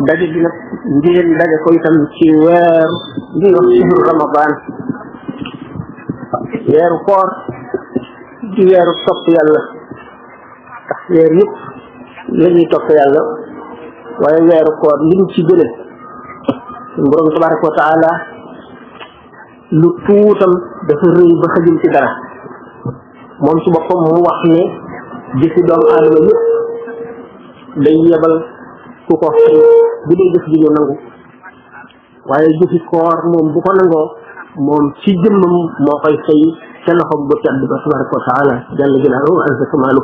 daje bi nag ngeen daje ko itam ci weer bi wax shahru ramadan weeru koor di weeru topp yàlla ndax weer yëpp la ñuy topp yàlla waaye weeru koor lim ci gëne suñu borom tabaraka wa taala lu tuutam dafa rëy ba xajul ci dara moom ci boppam mu wax ne jëfi doomu aadama yëpp day yebal ku ko fay bu dee jëf ji ñu nangu waaye jëfi koor moom bu ko nangoo moom ci jëmmam moo koy fay ca loxom bu tedd ba tabaraka wa taala jalla jalaaluhu azza kamaalu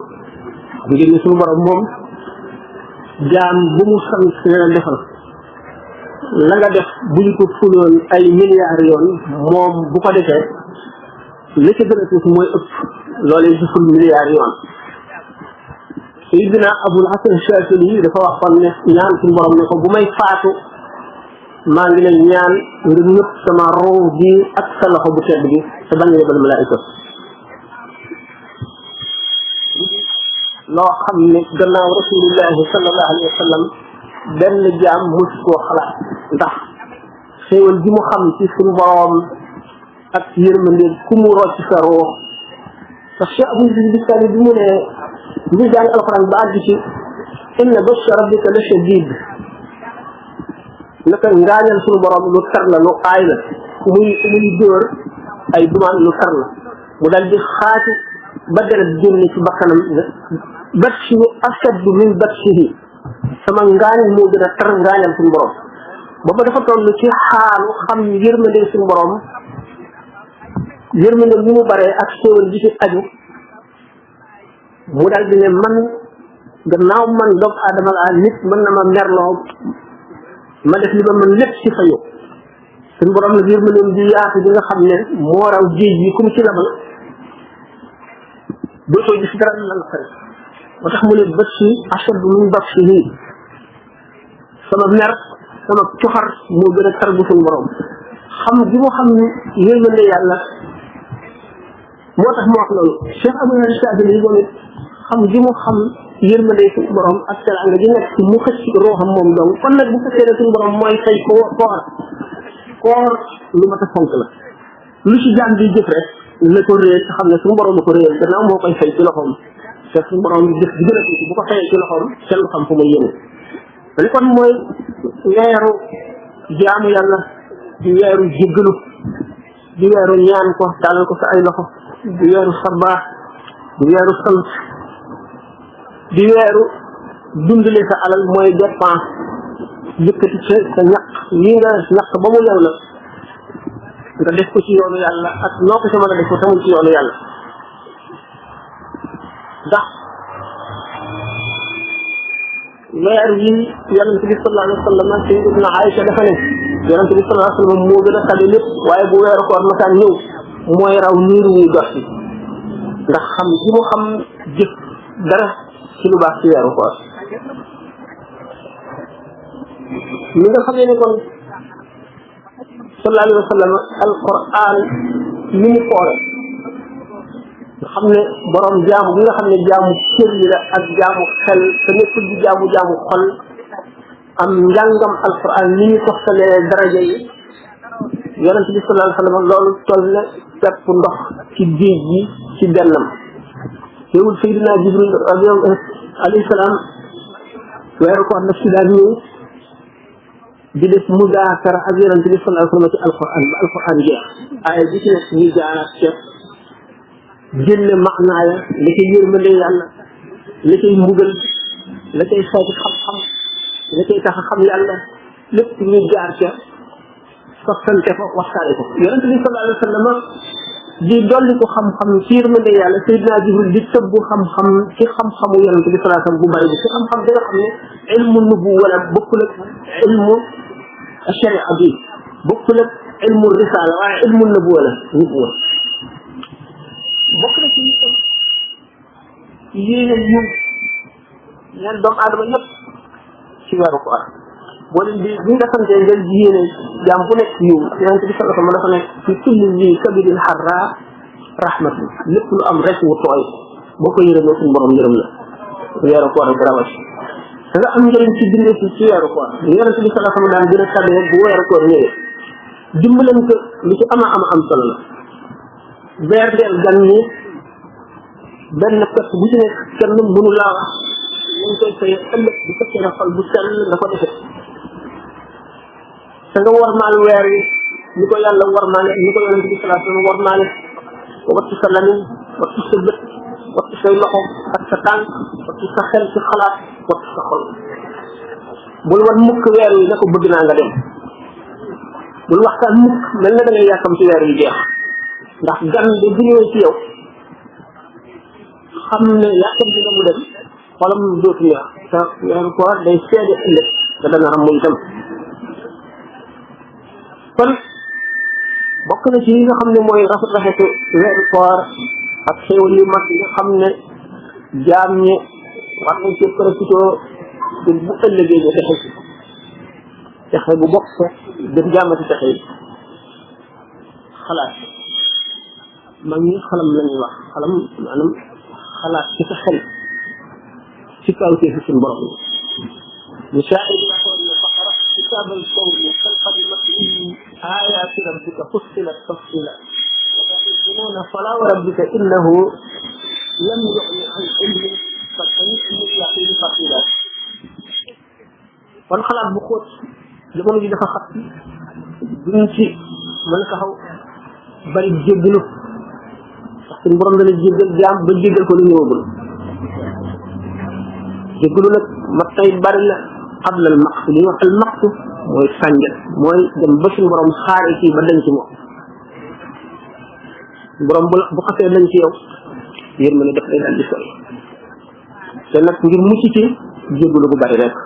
ngir ne suñu borom moom jaam bu mu sant la defal la nga def bu ñu ko fuloon ay milliards yoon moom bu ko defee li ca gën a tuuti mooy ëpp loolee di ful milliards yoon Sayyidina Abul Hasan Shaazili dafa waxoon ne ñaan suñu borom ne ko bu may faatu maa ngi lay ñaan nga ñëpp sama roo bi ak sa loxo bu tedd bi te bañ a yebal malaayika loo xam ne gannaaw rasulillahi sallallahu alayhi wa sallam benn jaam mus koo xalaat ndax xéewal ji mu xam ci suñu borom ak yërmande ku mu rocc sa roo ndax Cheikh Abou Yazid Bistami bi mu ne ñu jàng alquran ba àgg ci inna batsha rabbika la shadid naka ngaañal suñu borom lu tar la lu aay la muy dóor ay dumaan lu tar la mu dal di xaatu ba deret génne ci bakkanam batshu ashaddu min batshihi sama ngaañ moo gën a tar ngaañal suñu borom booba dafa toll ci xaalu xam yërmande suñu borom yërmande ni mu baree ak xéewal ji ci aju mu daal di ne man gannaaw man doomu aadama laa nit mën na ma merloo ma def li ba man lépp ci fayu suñu borom nag yërmandeem ji yaatu bi nga xam ne moo raw géej yi comme ci labal dootoo gis dara la la xari moo tax mu ne bët si ashaddu min batshihi sama mer sama coxar moo gën a tar bu suñu borom xam gi mu xam yërmande yàlla moo tax mu wax loolu Cheikh Abou Yazid Shaazili yi moom it xam gi mu xam yërmande suñu borom ak teraanga ji nekk ci mu xëcc rooxam moom dong kon nag bu fekkee ne suñu borom mooy fay koor lu mat a fonk la lu ci jaam di jëf rek la ko réer te xam ne suñu borom la ko réer gannaaw moo koy fay ci loxoom te suñu borom jëf bi gën a tuuti bu ko fayee ci loxoom kenn xam fu muy yéene li kon mooy weeru jaamu yàlla di weeru jéggalu di weeru ñaan ko dalal ko sa ay loxo di weeru sabaax di weeru sant di weeru dundale sa alal mooy dépense yëkkati sa ñaq lii nga ñaq ba mu lew la nga def ko ci yoonu yàlla ak noo ko sa mën a def ko tamul ci yoonu yàlla ndax weer yi yonente bi sallallahu alayhi wa sallam sayyidatuna Aïcha dafa ne yonente bi sallallahu alayhi wa sallam moo gën a xale lépp waaye bu weeru koor masaan ñëw mooy raw niir wuy dox si ndax xam gi mu xam jëf dara ci lu baax ci weeru koor li nga xam ne kon sallallahu alayhi wa sallam alquran li mu foore nga xam ne borom jaamu bi nga xam ne jaamu cër yi la ak jaamu xel te nekkul di jaamu xol am njàngam alquran ni ñu toxtalee daraja yi yonent bi sallallahu alayhi wa sallam loolu toll na pepp ndox ci géej gi ci bennam teewul Seydina Jibril alayhi salaam weeru koor daf ci daan ñëw di def mudaakara ak yonent bi sallallahu alayhi wa sallam ci alquran ba alquran jeex aaya bi ci nekk ñuy jaaraat ceeb génne maanaaya la cay yërmande yàlla la cay mbugal la cay xeeti xam-xam la cay tax a xam yàlla lépp ñu jaar ca soxante ko waxtaane ko yonente bi sallallahu alayhi wa sallam di dolli ko xam-xam ci yërmande yàlla Seydina Jibril di tëbbu xam-xam ci xam-xamu yonente bi sallallahu alayhi wa sallam bu bari bi ci xam-xam bi nga xam ne ilmu nubu wala bokkul ak ilmu sharia bi bokkul ak ilmu risala waaye ilmu nubu wala nubu bokk na ci yéene ñu ñaan doomu aadama ñëpp ci weeru koor boo leen di bi nga sante ngeen di yéene jaam bu nekk yiw yonente bi sallallahu alayhi wa sallam dafa nekk ci kulli li kabidin xarra rahmatu lépp lu am rek wu tooy boo ko yërëmee suñu borom yërëm la weeru koor ak rawat nga am njëriñ ci bindee ci weeru koor li yonent bi sallallahu alayhi wa sallam daan gën a tànnee bu weeru koor ñëwee dimbalante li ci ama am solo la beerdeel gan ñi benn pet bu ci nekk kenn mënu laa wax ñu koy fay ëllëg bu fekkee ne xol bu sell nga ko defee te nga warmaal weer yi ni ko yàlla warmaale ni ko yonent bi sallallahu alayhi wa sallam warmaale wattu sa lamiñ wattu sa bët wattu say loxo ak sa tànk wattu sa xel ci xalaat wattu sa xol bul wan mukk weer yi ne ko bëgg naa nga dem bul waxtaan mukk mel na da ngay yàkkam ci weer yi jeex ndax gan de bu ñëwee ci yow xam ne yàkkam ci nga mu dem xolam dootu neex te weeru koor day seede ëllëg te dana ram mu itam kon bokk na ci yi nga xam ne mooy rafetu weeru koor ak xéewal yu mag yi nga xam ne jaam ñi war nañ ci profité pour bu ëllëgee ñu texe bu bokk def jaamati texe yi xalaat mag ñi xalam la ñuy wax xalam maanaam xalaat ci sa xel ci kaw ci suñu borom musaa'id waxoon ne faqara kitaabal kawni xalqadi matlubi aayaati rabbika fussilat tafsila ويقولون فلا وربك إنه لم يغني عن علم فالحديث اليقين فصيلا kon xalaat bu xóot jamono ji dafa xat duñ ci mën a taxaw bari jéggalu ndax suñu borom dana jéggal jaam ba jéggal ko lu ñëwagul jéggalu nag mat tay bari la qabla al maqtu li wax al maqtu mooy sànjal mooy dem ba suñu borom xaare kii ba dañ ci moom borom bu xasee dañ ci yow yéen mën a def day daal di sori te nag ngir mucc ci jéggalu bu bari rek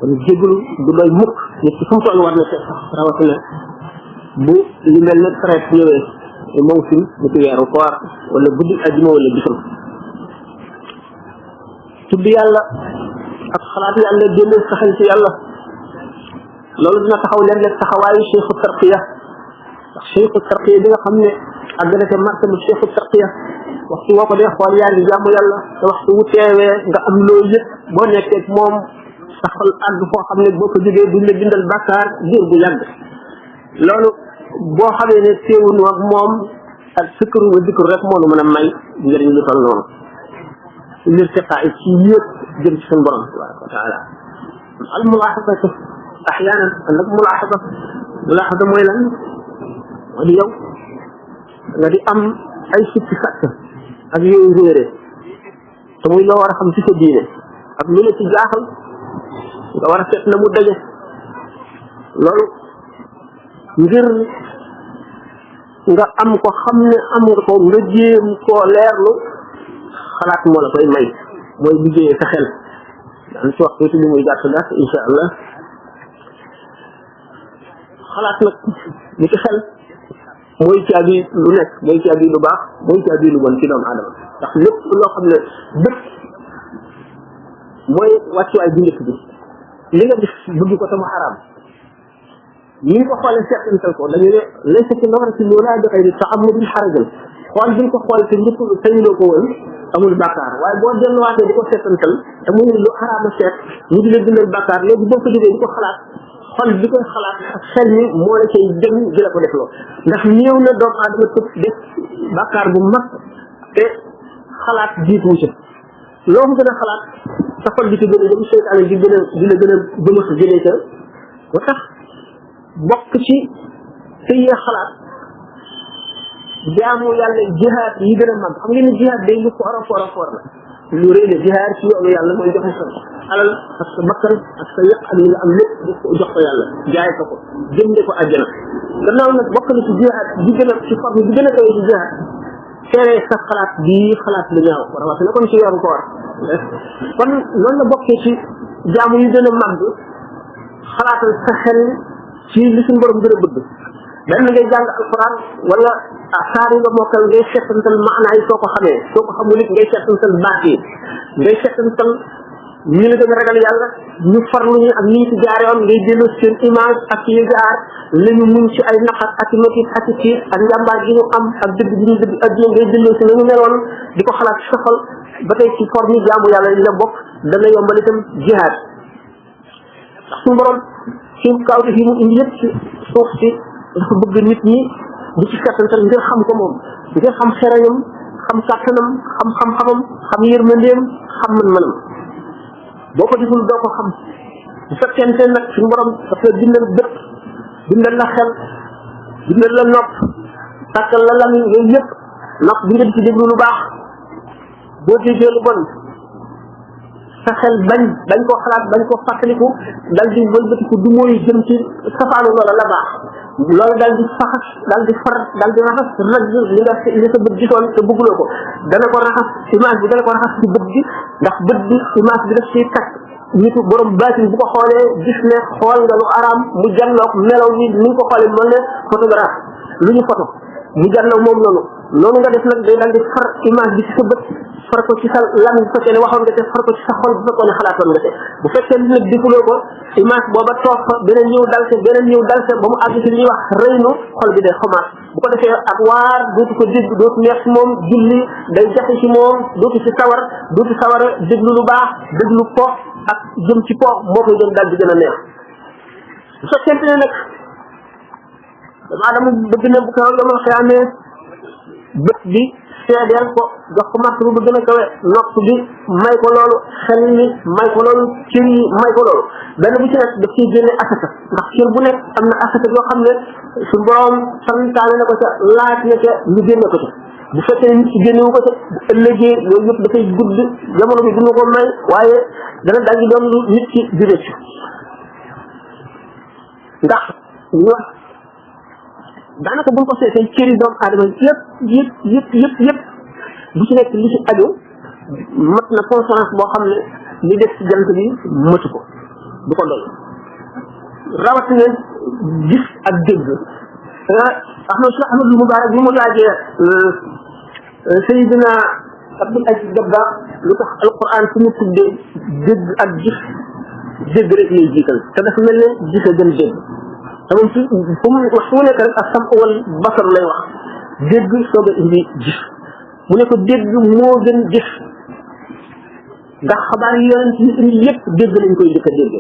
kon jéggalu du doy mukk nit ci fu mu toll war na seet sax rawatina bu li mel ne traite ñëwee mawsim bu ci weeru koor wala guddi ajuma wala bisam tudd yàlla ak xalaat yàlla génne saxal ci yàlla loolu dina taxaw léeg-léeg taxawaayu cheikhu tarqiya ndax cheikhu tarqiya bi nga xam ne àgg na ca martaba cheikhu tarqiya waxtu woo ko dee xool yaa ngi jàmm yàlla te waxtu wu teewee nga am loo yëg boo nekkee moom saxal àgg foo xam ne boo ko jógee duñ la bindal bàkkaar diir bu yàgg loolu boo xamee ne teewunu ak moom ak fikru wa dikru rek moo nu mën a may njëriñ lu toll noonu lirtiqaa ci yëpp jëm ci suñu borom tabaraka wa taala al mulaaxadatu axyaanan nag mulaaxada mooy lan moo di yow nga di am ay sikki sàkk ak yooyu réere te muy loo war a xam ci sa diine ak lu la ci jaaxal nga war a seet na mu daje loolu ngir nga am ko xam ne am nga ko nga jéem koo leerlu xalaat moo la koy may mooy liggéeyee sa xel daan ci wax tuuti li muy gàtt gàtt insha allah xalaat nag li ci xel mooy caabi lu nekk mooy caabi lu baax mooy caabi lu bon ci doomu aadama ndax lépp loo xam ne bët mooy wàccuwaay bu njëkk bi li nga gis bëgg ko sama xaraam ñi ko xoolee seetantal ko dañu ne laysa ci nawar ci loolaa bi xëy di taxamudin xarajal xool bi nga ko xool te njëkk sañuloo ko woon amul bàkkaar waaye boo delluwaatee di ko seetantal te muy lu xaraama seet ñu di la dundal bàkkaar léegi boo ko jógee di ko xalaat xol bi koy xalaat ak xel mi moo la cay jëm di la ko def loo ndax néew na doomu aadama tëb def bàkkaar bu mag te xalaat jiitu ci loo ko gën a xalaat sa xol bi ci gën a jëm seytaane di gën a di la gën a bëmës jëlee ca ba tax bokk ci tëyee xalaat jaamu yàlla jihaad yi gën a mag xam ngeen ne jihaad day lu foor a foor a foor la lu rëy la jihaad ci yoonu yàlla mooy joxe sa alal ak sa bakkan ak sa yëq ak li nga am lépp jox ko yàlla jaay ko jënde ko àjjana gannaaw nag bokk na ci jihaad bi gën a ci forme bi gën a kawe ci jihaad tere sa xalaat bii xalaat lu ñaaw rawatina kon ci yoonu koor kon noonu la bokkee ci jaamu yu gën a mag xalaatal sa xel ci li suñu borom gën a bëgg benn ngay jàng alquran wala saar yi nga mokkal ngay seetantal maanaa yi soo ko xamee soo ko xamul it ngay seetantal baat yi ngay seetantal ñi la gën a ragal yàlla ñu farlu ñu ak ñi ci jaaroon ngay delloo seen image ak yi jaar la ñu mun ci ay naqar ak métit ak tiit ak njàmbaar gi ñu am ak dëgg gi ñu dëgg adduna ngay delloo si la ñu meloon di ko xalaat ci sa xol ba tey ci forme jaamu yàlla yi la bokk dana yombal itam jihaad ndax suñu borom ci kawte fi mu indi yëpp ci suuf si dafa bëgg nit ñi di ci settantal ngir xam ko moom ngir xam xerañam xam kàttanam xam xam-xamam xam yërmandeem xam mën-mënam boo ko deful doo ko xam bu fekkente nag suñu borom dafa bindal bët bindal la xel bindal la nopp tàkkal la lamiñ yooyu yëpp nopp bi nga di ci déglu lu baax boo déggee lu bon sa xel bañ koo xalaat bañ koo fàttaliku dal di wëlbatiku du mooy jëm ci safaanu loola la baax loolu daal di faxas daal di far daal di raxas rëgg li sa bët gisoon te bëgguloo ko dana ko raxas image bi dana ko raxas ci bët bi ndax bët bi image bi daf ciy takk nitu borom baatin bu ko xoolee gis ne xool nga lu araam mu janloog melaw ni ni nga ko xoolee mën ne photographe lu ñu photo mu janloog moom noonu nga def nag day daal di far image bi ci sa bët far ko ci sa lam bu fekkee ne waxoon nga te far ko ci sa xol bu fekkoo ne xalaatoon nga te bu fekkee nag defuloo ko image booba toog fa beneen ñëw dal se ba mu àgg ci li ñuy wax rëynu xol bi day xomaat bu ko defee ak waar dootu ko dégg dootu neex ci moom julli day jafe ci moom dootu ci sawar a déglu lu baax déglu po ak jëm ci po moo koy jëm daal di gën a neex bu fekkente ne nag dama adama bëgg na bu ko yomal xëyaamee bët bi seedeel ko jox ko martaba bu gën a kawe nopp bi may ko loolu xel mi may ko loolu cër yi may ko loolu benn bu ci nekk daf ciy génne asaka ndax cër bu nekk am na asaka yoo xam ne su borom santaane na ko ca laaj na ca ñu génne ko ca bu fekkee nit ci génnewu ko ca bu ëllëgee loolu yëpp dafay gudd jamono bi dina ko may waaye dana daal di doon lu nit ci di rëcc ndax ñu wax daanaka buñ ko seetee cëri doomu aadama yëpp bu ci nekk li ci aju mat na consonance boo xam ne li des ci jant bi matu ko du ko doy rawatina gis ak dégg Ahmadul Mubarak bi mu laajee Seydina Abdul Aziz Dabba lu tax alquran su mu tuddee dégg ak gis dégg rek lay jiital te dafa mel ne gis a gën dégg te moom fu mu wax fu mu nekk rek ak sam wal basar lay wax dégg soog a indi gis mu ne ko dégg moo gën gis ndax xabaar yi yonent yi indi yëpp dégg lañ koy jëkk a dégg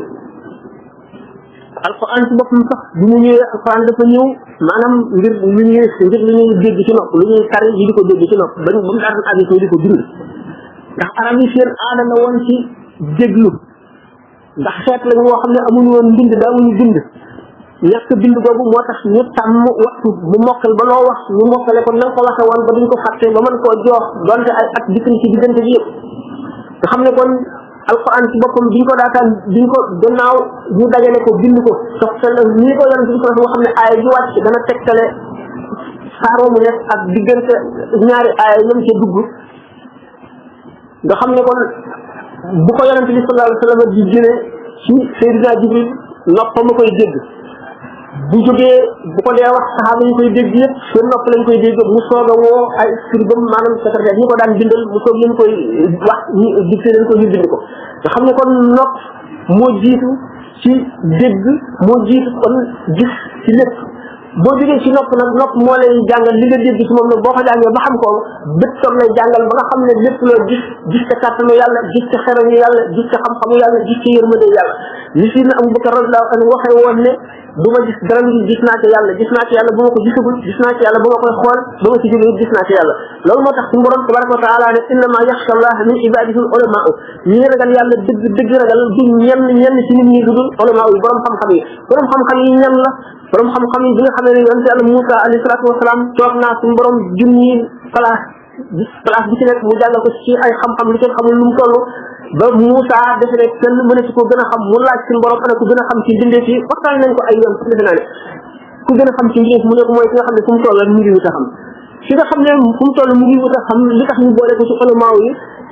alquran ci boppam sax bi mu ñëwee alquran dafa ñëw maanaam ngir lu ñuy dégg ci nopp lu ñuy tari yi di ko dégg ci nopp ba mu daan àgg ci di ko bind ndax arab yi seen aada la woon ci déglu ndax xeet lañ woo xam ne amuñu woon mbind daawuñu bind ñàkk bind boobu moo tax ñu tàmm waxtu mu mokkal ba loo wax ñu mokkale ko na nga ko waxe woon ba duñ ko fàtte ba mën koo joox donte ay at dikk ci diggante bi yëpp nga xam ne kon alquran ci boppam biñ ko daataan biñ ko gannaaw ñu dajale ko bind ko soxtal nii ko yonent bi moo xam ne aaya ji wàcc dana tegtale saaroo mu nekk ak diggante ñaari aaya ñoom ca dugg nga xam ne kon bu ko yonent bi sallallahu alayhi wa sallam di jëlee ci Seydina Jibril noppam ma koy dégg bu jógee bu ko dee wax saxaaba ñu koy dégg yëpp seen nopp lañ koy dégg mu soog a woo ay scribam maanaam secrétaire ñi ko daan bindal mu soog leen koy wax ñu dicté leen ko ñu bind ko nga xam ne kon nopp moo jiitu ci dégg moo jiitu kon gis ci lépp boo jógee ci nopp nag nopp moo lay jàngal li nga dégg ci moom nag boo ko jàngee ba xam ko bët tam lay jàngal ba nga xam ne lépp loo gis ca kàttanu yàlla gis ca xerañu yàlla gis ca xam-xamu yàlla gis ca yërmande yàlla li si na Abu Bakar radiyallahu anhu waxee woon ne du ma gis dara ngi gis naa ci yàlla bu ma ko gisagul gis naa ci yàlla bu ma koy xool ba ma ci jógee gis naa ci yàlla loolu moo tax suñu borom tabaraka wa taala ne innama yaxsha allah min ibadihi ulama ñi ragal yàlla dëgg ragal du ñenn ci nit ñi dudul ulama yi borom xam-xam yi ñan la borom xam-xam yi bi nga xamee ne yonent yàlla Moussa alayhi salaatu wasalaam toog naa suñu borom junni place bi ci nekk mu jàngal ko ci ay xam-xam lu kenn xamul lu mu toll ba Moussa defe ne kenn mënati ko gën a xam mu laaj suñu borom ana ku gën a xam ci mbindeef yi waxtaan nañ ko ay yoon sax defe naa ne ku gën a xam ci mbindeef mu ne ko mooy ki nga xam ne fu mu toll mu ngi wut a xam ki nga xam ne fu mu toll mu ngi wut a xam li tax ñu boole ko ci ulama yi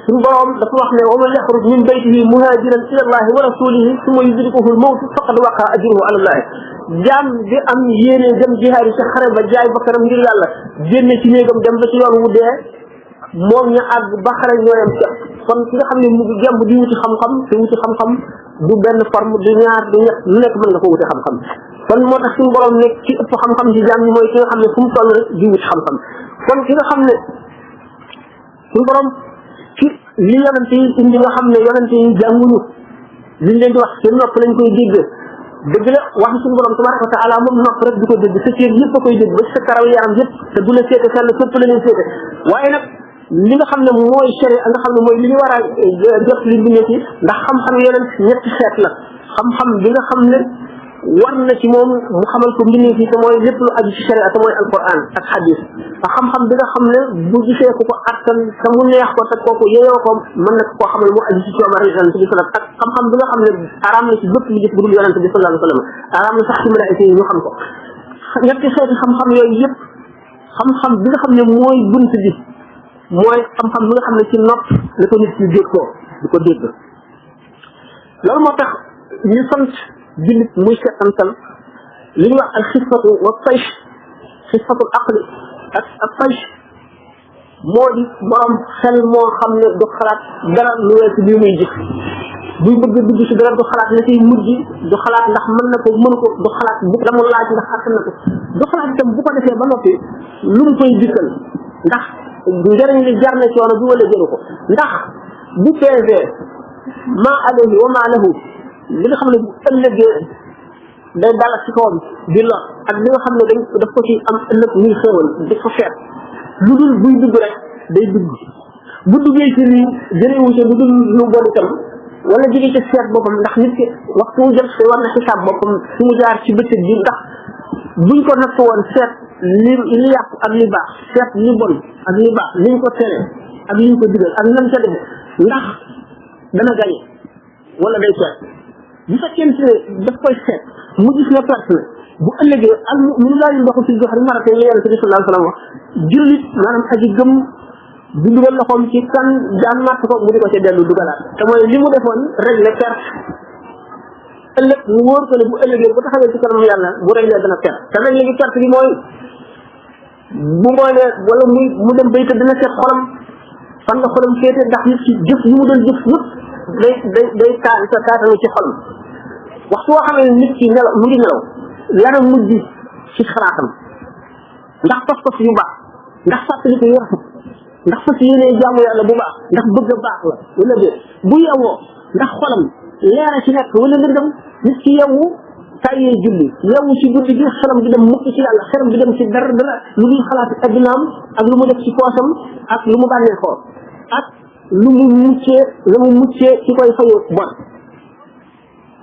suñu borom dafa wax ne wa man yaxruj min baytihi muhajiran ila allahi wa rasulihi summa yudrikuhu al-mawt faqad waqa ajruhu ala allah jaam bi am yéene dem jihaari ci xare ba jaay bakkanam ngir yàlla génne ci néegam dem ba ci yoon wu dee moom ña àgg ba xare ñooyam ca kon ki nga xam ne mu ngi gemb di wuti xam-xam te wuti xam-xam du benn forme du ñaar du ñett lu nekk mën nga ko wuti xam-xam kon moo tax suñu borom nekk ci ëpp xam-xam ci jaam ñi mooy ki nga xam ne fu mu toll rek di wuti xam-xam kon ki nga xam ne suñu borom ci li yonente yi indi nga xam ne yonente yi jànguñu liñ leen di wax seen nopp lañ koy dégg dëgg la wax suñu borom tabaraka wa taala moom nopp rek di ko dégg sa cër yëpp a koy dégg ba sa karaw yaram yëpp te du la seete fenn fépp la leen seete waaye nag li nga xam ne mooy sharia nga xam ne mooy li ñu war a jot li bindee ci ndax xam-xam yonent ñetti xeet la xam-xam bi nga xam ne war na ci moom mu xamal ko mbindee fi te mooy lépp lu aju ci sharia te mooy alquran ak hadis te xam-xam bi nga xam ne bu gisee ku ko attan te mu neex ko te kooku yeyoo ko mën na koo xamal mu aju ci coomar yonent bi sallam ak xam-xam bi nga xam ne araam na ci bépp lu gis bu dul yonent bi sallallahu alayhi wa sallam araam na sax ci malaayika yi ñu xam ko ñetti xeeti xam-xam yooyu yëpp xam-xam bi nga xam ne mooy bunt bi mooy xam-xam bi nga xam ne ci nopp la ko nit ñi dégg ko di ko dégg loolu moo tax ñu sant jullit muy seetantal li ñuy wax al xisfatu wa taysh xisfatul aqli ak taysh moo di borom xel moo xam ne du xalaat dara lu weesu li muy gis buy bëgg dugg ci dara du xalaat la ciy mujj du xalaat ndax mën na ko mënu ko du xalaat bu la mu laaj ndax attan na ko du xalaat itam bu ko defee ba noppi lu mu koy dikkal ndax njëriñ li jar na coono bi wala jëru ko ndax bu peesee maa alayhi wa maa lahu li nga xam ne bu ëllëgee day dal ci kawam di lor ak li nga xam ne dañ daf ko ci am ëllëg muy xéewal di ko feet lu dul buy dugg rek day dugg bu duggee ci lii jërewu ci lu dul lu bon itam wala jóge ci seet boppam ndax nit ki waxtu wu jot war na xisaab boppam fi mu jaar ci bëccëg bi ndax buñ ko natt woon seet li yàqu ak li baax seet li bon ak li baax liñ ko tere ak liñ ko digal ak nam ca def ndax dana gañe wala day seet bu fekkente ne daf koy seet mu gis la perte na bu ëllëgee al mu'minu laa yunbaxu fi joxri marate la yonent bi sallallahu alayhi wa sallam wax jullit maanaam aji gëm du dugal loxoom ci kan jaan màtt ko mu di ko ca dellu dugalaat te mooy li mu defoon réglé perte ëllëg mu wóor ko ne bu ëllëgee bu taxawee ci kanam yàlla bu réglé dana perte te réglé gi perte gi mooy bu mboolee wala mu dem bayta dina seet xolam fan la xolam féete ndax nit ci jëf yi mu doon jëf yëpp day taatanu ci xolam waxtu woo xam ne nit ki nelaw mu ngi nelaw lana mujj ci xalaatam ndax pas-pas yu baax ndax fàttali ko yu rafet ndax fas yéene jaamu yàlla bu baax ndax bëgg a baax la wala déet bu yewwoo ndax xolam leera ci nekk wala lëndëm nit ki yewwu tàyyee julli yewwu ci guddi gi xelam di dem mukk ci yàlla xelam di dem ci dara lu muy xalaat addinaam ak lu mu def ci poosam ak lu mu bànnee xoo ak lu mu muccee ci koy fayu bon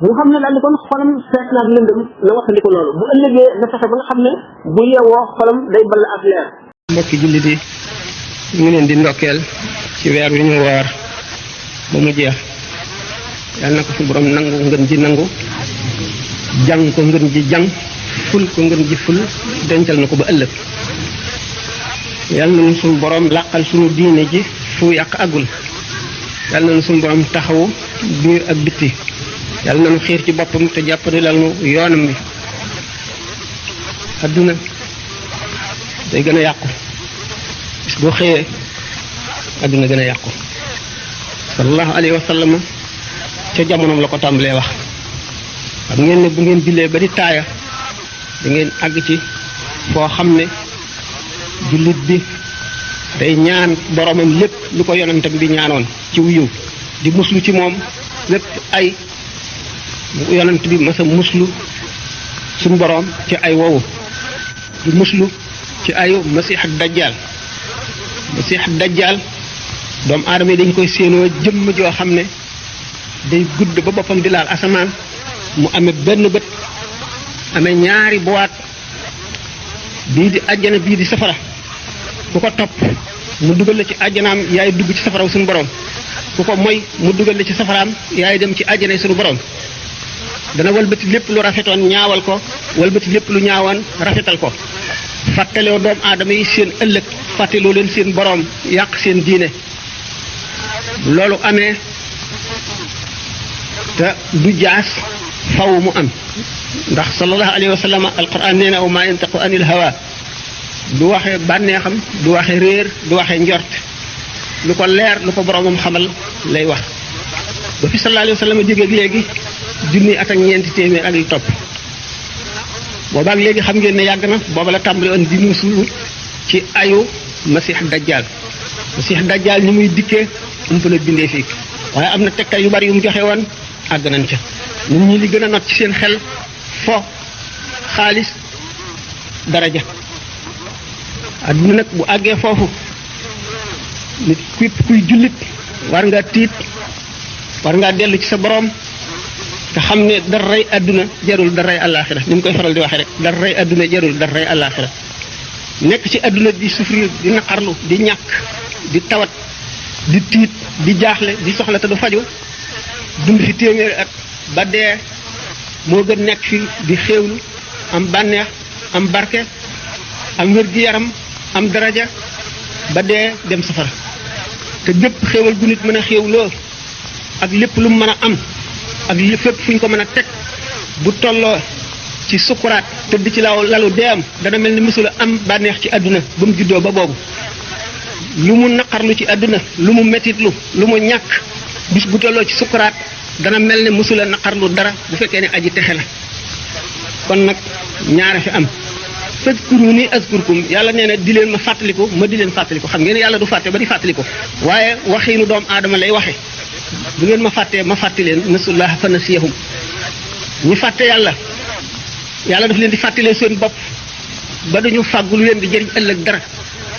mu xam ne daal di kon xolam seet naag lëndëm la waxandi ko loolu bu ëllëgee na fexe ba nga xam ne bu yewwoo xolam day ball ak leer. mbokki jullit yi ñu ngi leen di ndokkeel ci weer wi ñu woor ba mu jeex yàlla na ko suñu borom nangu ngën ji nangu jàng ko ngën ji jàng ful ko ngën ji ful dencal na ko ba ëllëg yàlla na suñu borom làqal suñu diine ji fu yàq agul yàlla na suñu borom taxawu biir ak bitti yàlla na xiir ci boppam te jàppale la nu yoonam bi adduna day gën a yàqu bis boo xëyee adduna gën a yàqu sallallahu alayhi wa sallam ca jamonoom la ko tàmbalee wax xam ngeen ne bu ngeen jullee ba di taaya da ngeen àgg ci foo xam ne jullit bi day ñaan boromam lépp lu ko yonentam bi ñaanoon ci yiw di muslu ci moom lépp ay yonent bi masa muslu suñu borom ci ay wowu di muslu ci ayu masih dajjal doomu aadama yi dañ koy séenoo jëmm joo xam ne day gudd ba boppam di laal asamaan mu amee benn bët amee ñaari boîte bii di àjjana bii di safara ku ko topp mu dugal la ci àjjanaam yaay dugg ci safaraw suñu borom ku ko moy mu dugal la ci safaraam yaay dem ci àjjana suñu borom dana walbati lépp lu rafetoon ñaawal ko walbati lépp lu ñaawoon rafetal ko fàttaloo doomu aadama yi seen ëllëg fàttaloo leen seen borom yàq seen diine loolu amee te du jaas faw mu am ndax sallallahu alayhi wa sallam alquran nee na wa maa yantiqu anil hawa du waxee bànneexam du waxee réer du waxee njort lu ko leer lu ko boromam xamal lay wax ba fi sallallahu alayhi wa sallam jógeeg léegi junni at ak ñeenti téeméer ak lu topp boobaak léegi xam ngeen ne yàgg na booba la tàmbali woon di musulu ci ayu masih dajjal ni muy dikkee umpale bindee fii waaye am na tegtal yu bari yu mu joxe woon àgg nañ ca nit ñi li gën a not ci seen xel fo xaalis daraja adduna nag bu àggee foofu nit kuy jullit war nga tiit war ngaa dellu ci sa borom te xam ne daray adduna jarul daray àllaaxira ni mu koy faral di waxee rek daray adduna jarul daray àllaaxira nekk ci adduna di souffrir di naqarlu di ñàkk di tawat di tiit di jaaxle di soxla te du faju dund fi téeméeri at ba dee moo gën nekk fi di xéewlu am bànneex am barke am wér-gi-yaram am daraja ba dee dem safara te bépp xéewal gu nit mën a xéewloo ak lépp lu mu mën a am ak li fépp fu ñu ko mën a teg bu tolloo ci sukuraat tëdd ci lalu deem dana mel ni mësula am bànneex ci àdduna ba mu juddoo ba boobu lu mu naqarlu ci àdduna lu mu metitlu lu mu ñàkk bis bu tolloo ci sukuraat dana mel ne mësula naqarlu dara bu fekkee ne aji texe la kon nag ñaare fi am fadkuruni azkurkum yàlla nee na di leen ma fàttaliku ma di leen fàttaliku xam ngeen ne yàlla du fàtte ba di fàttaliku waaye waxiinu doomu aadama lay waxe bu ngeen ma fàttee ma fàtti leen nasullah fa nasiyahum ñi fàtte yàlla daf leen di fàttalee seen bopp ba duñu fàggu lu leen di jëriñ ëllëg dara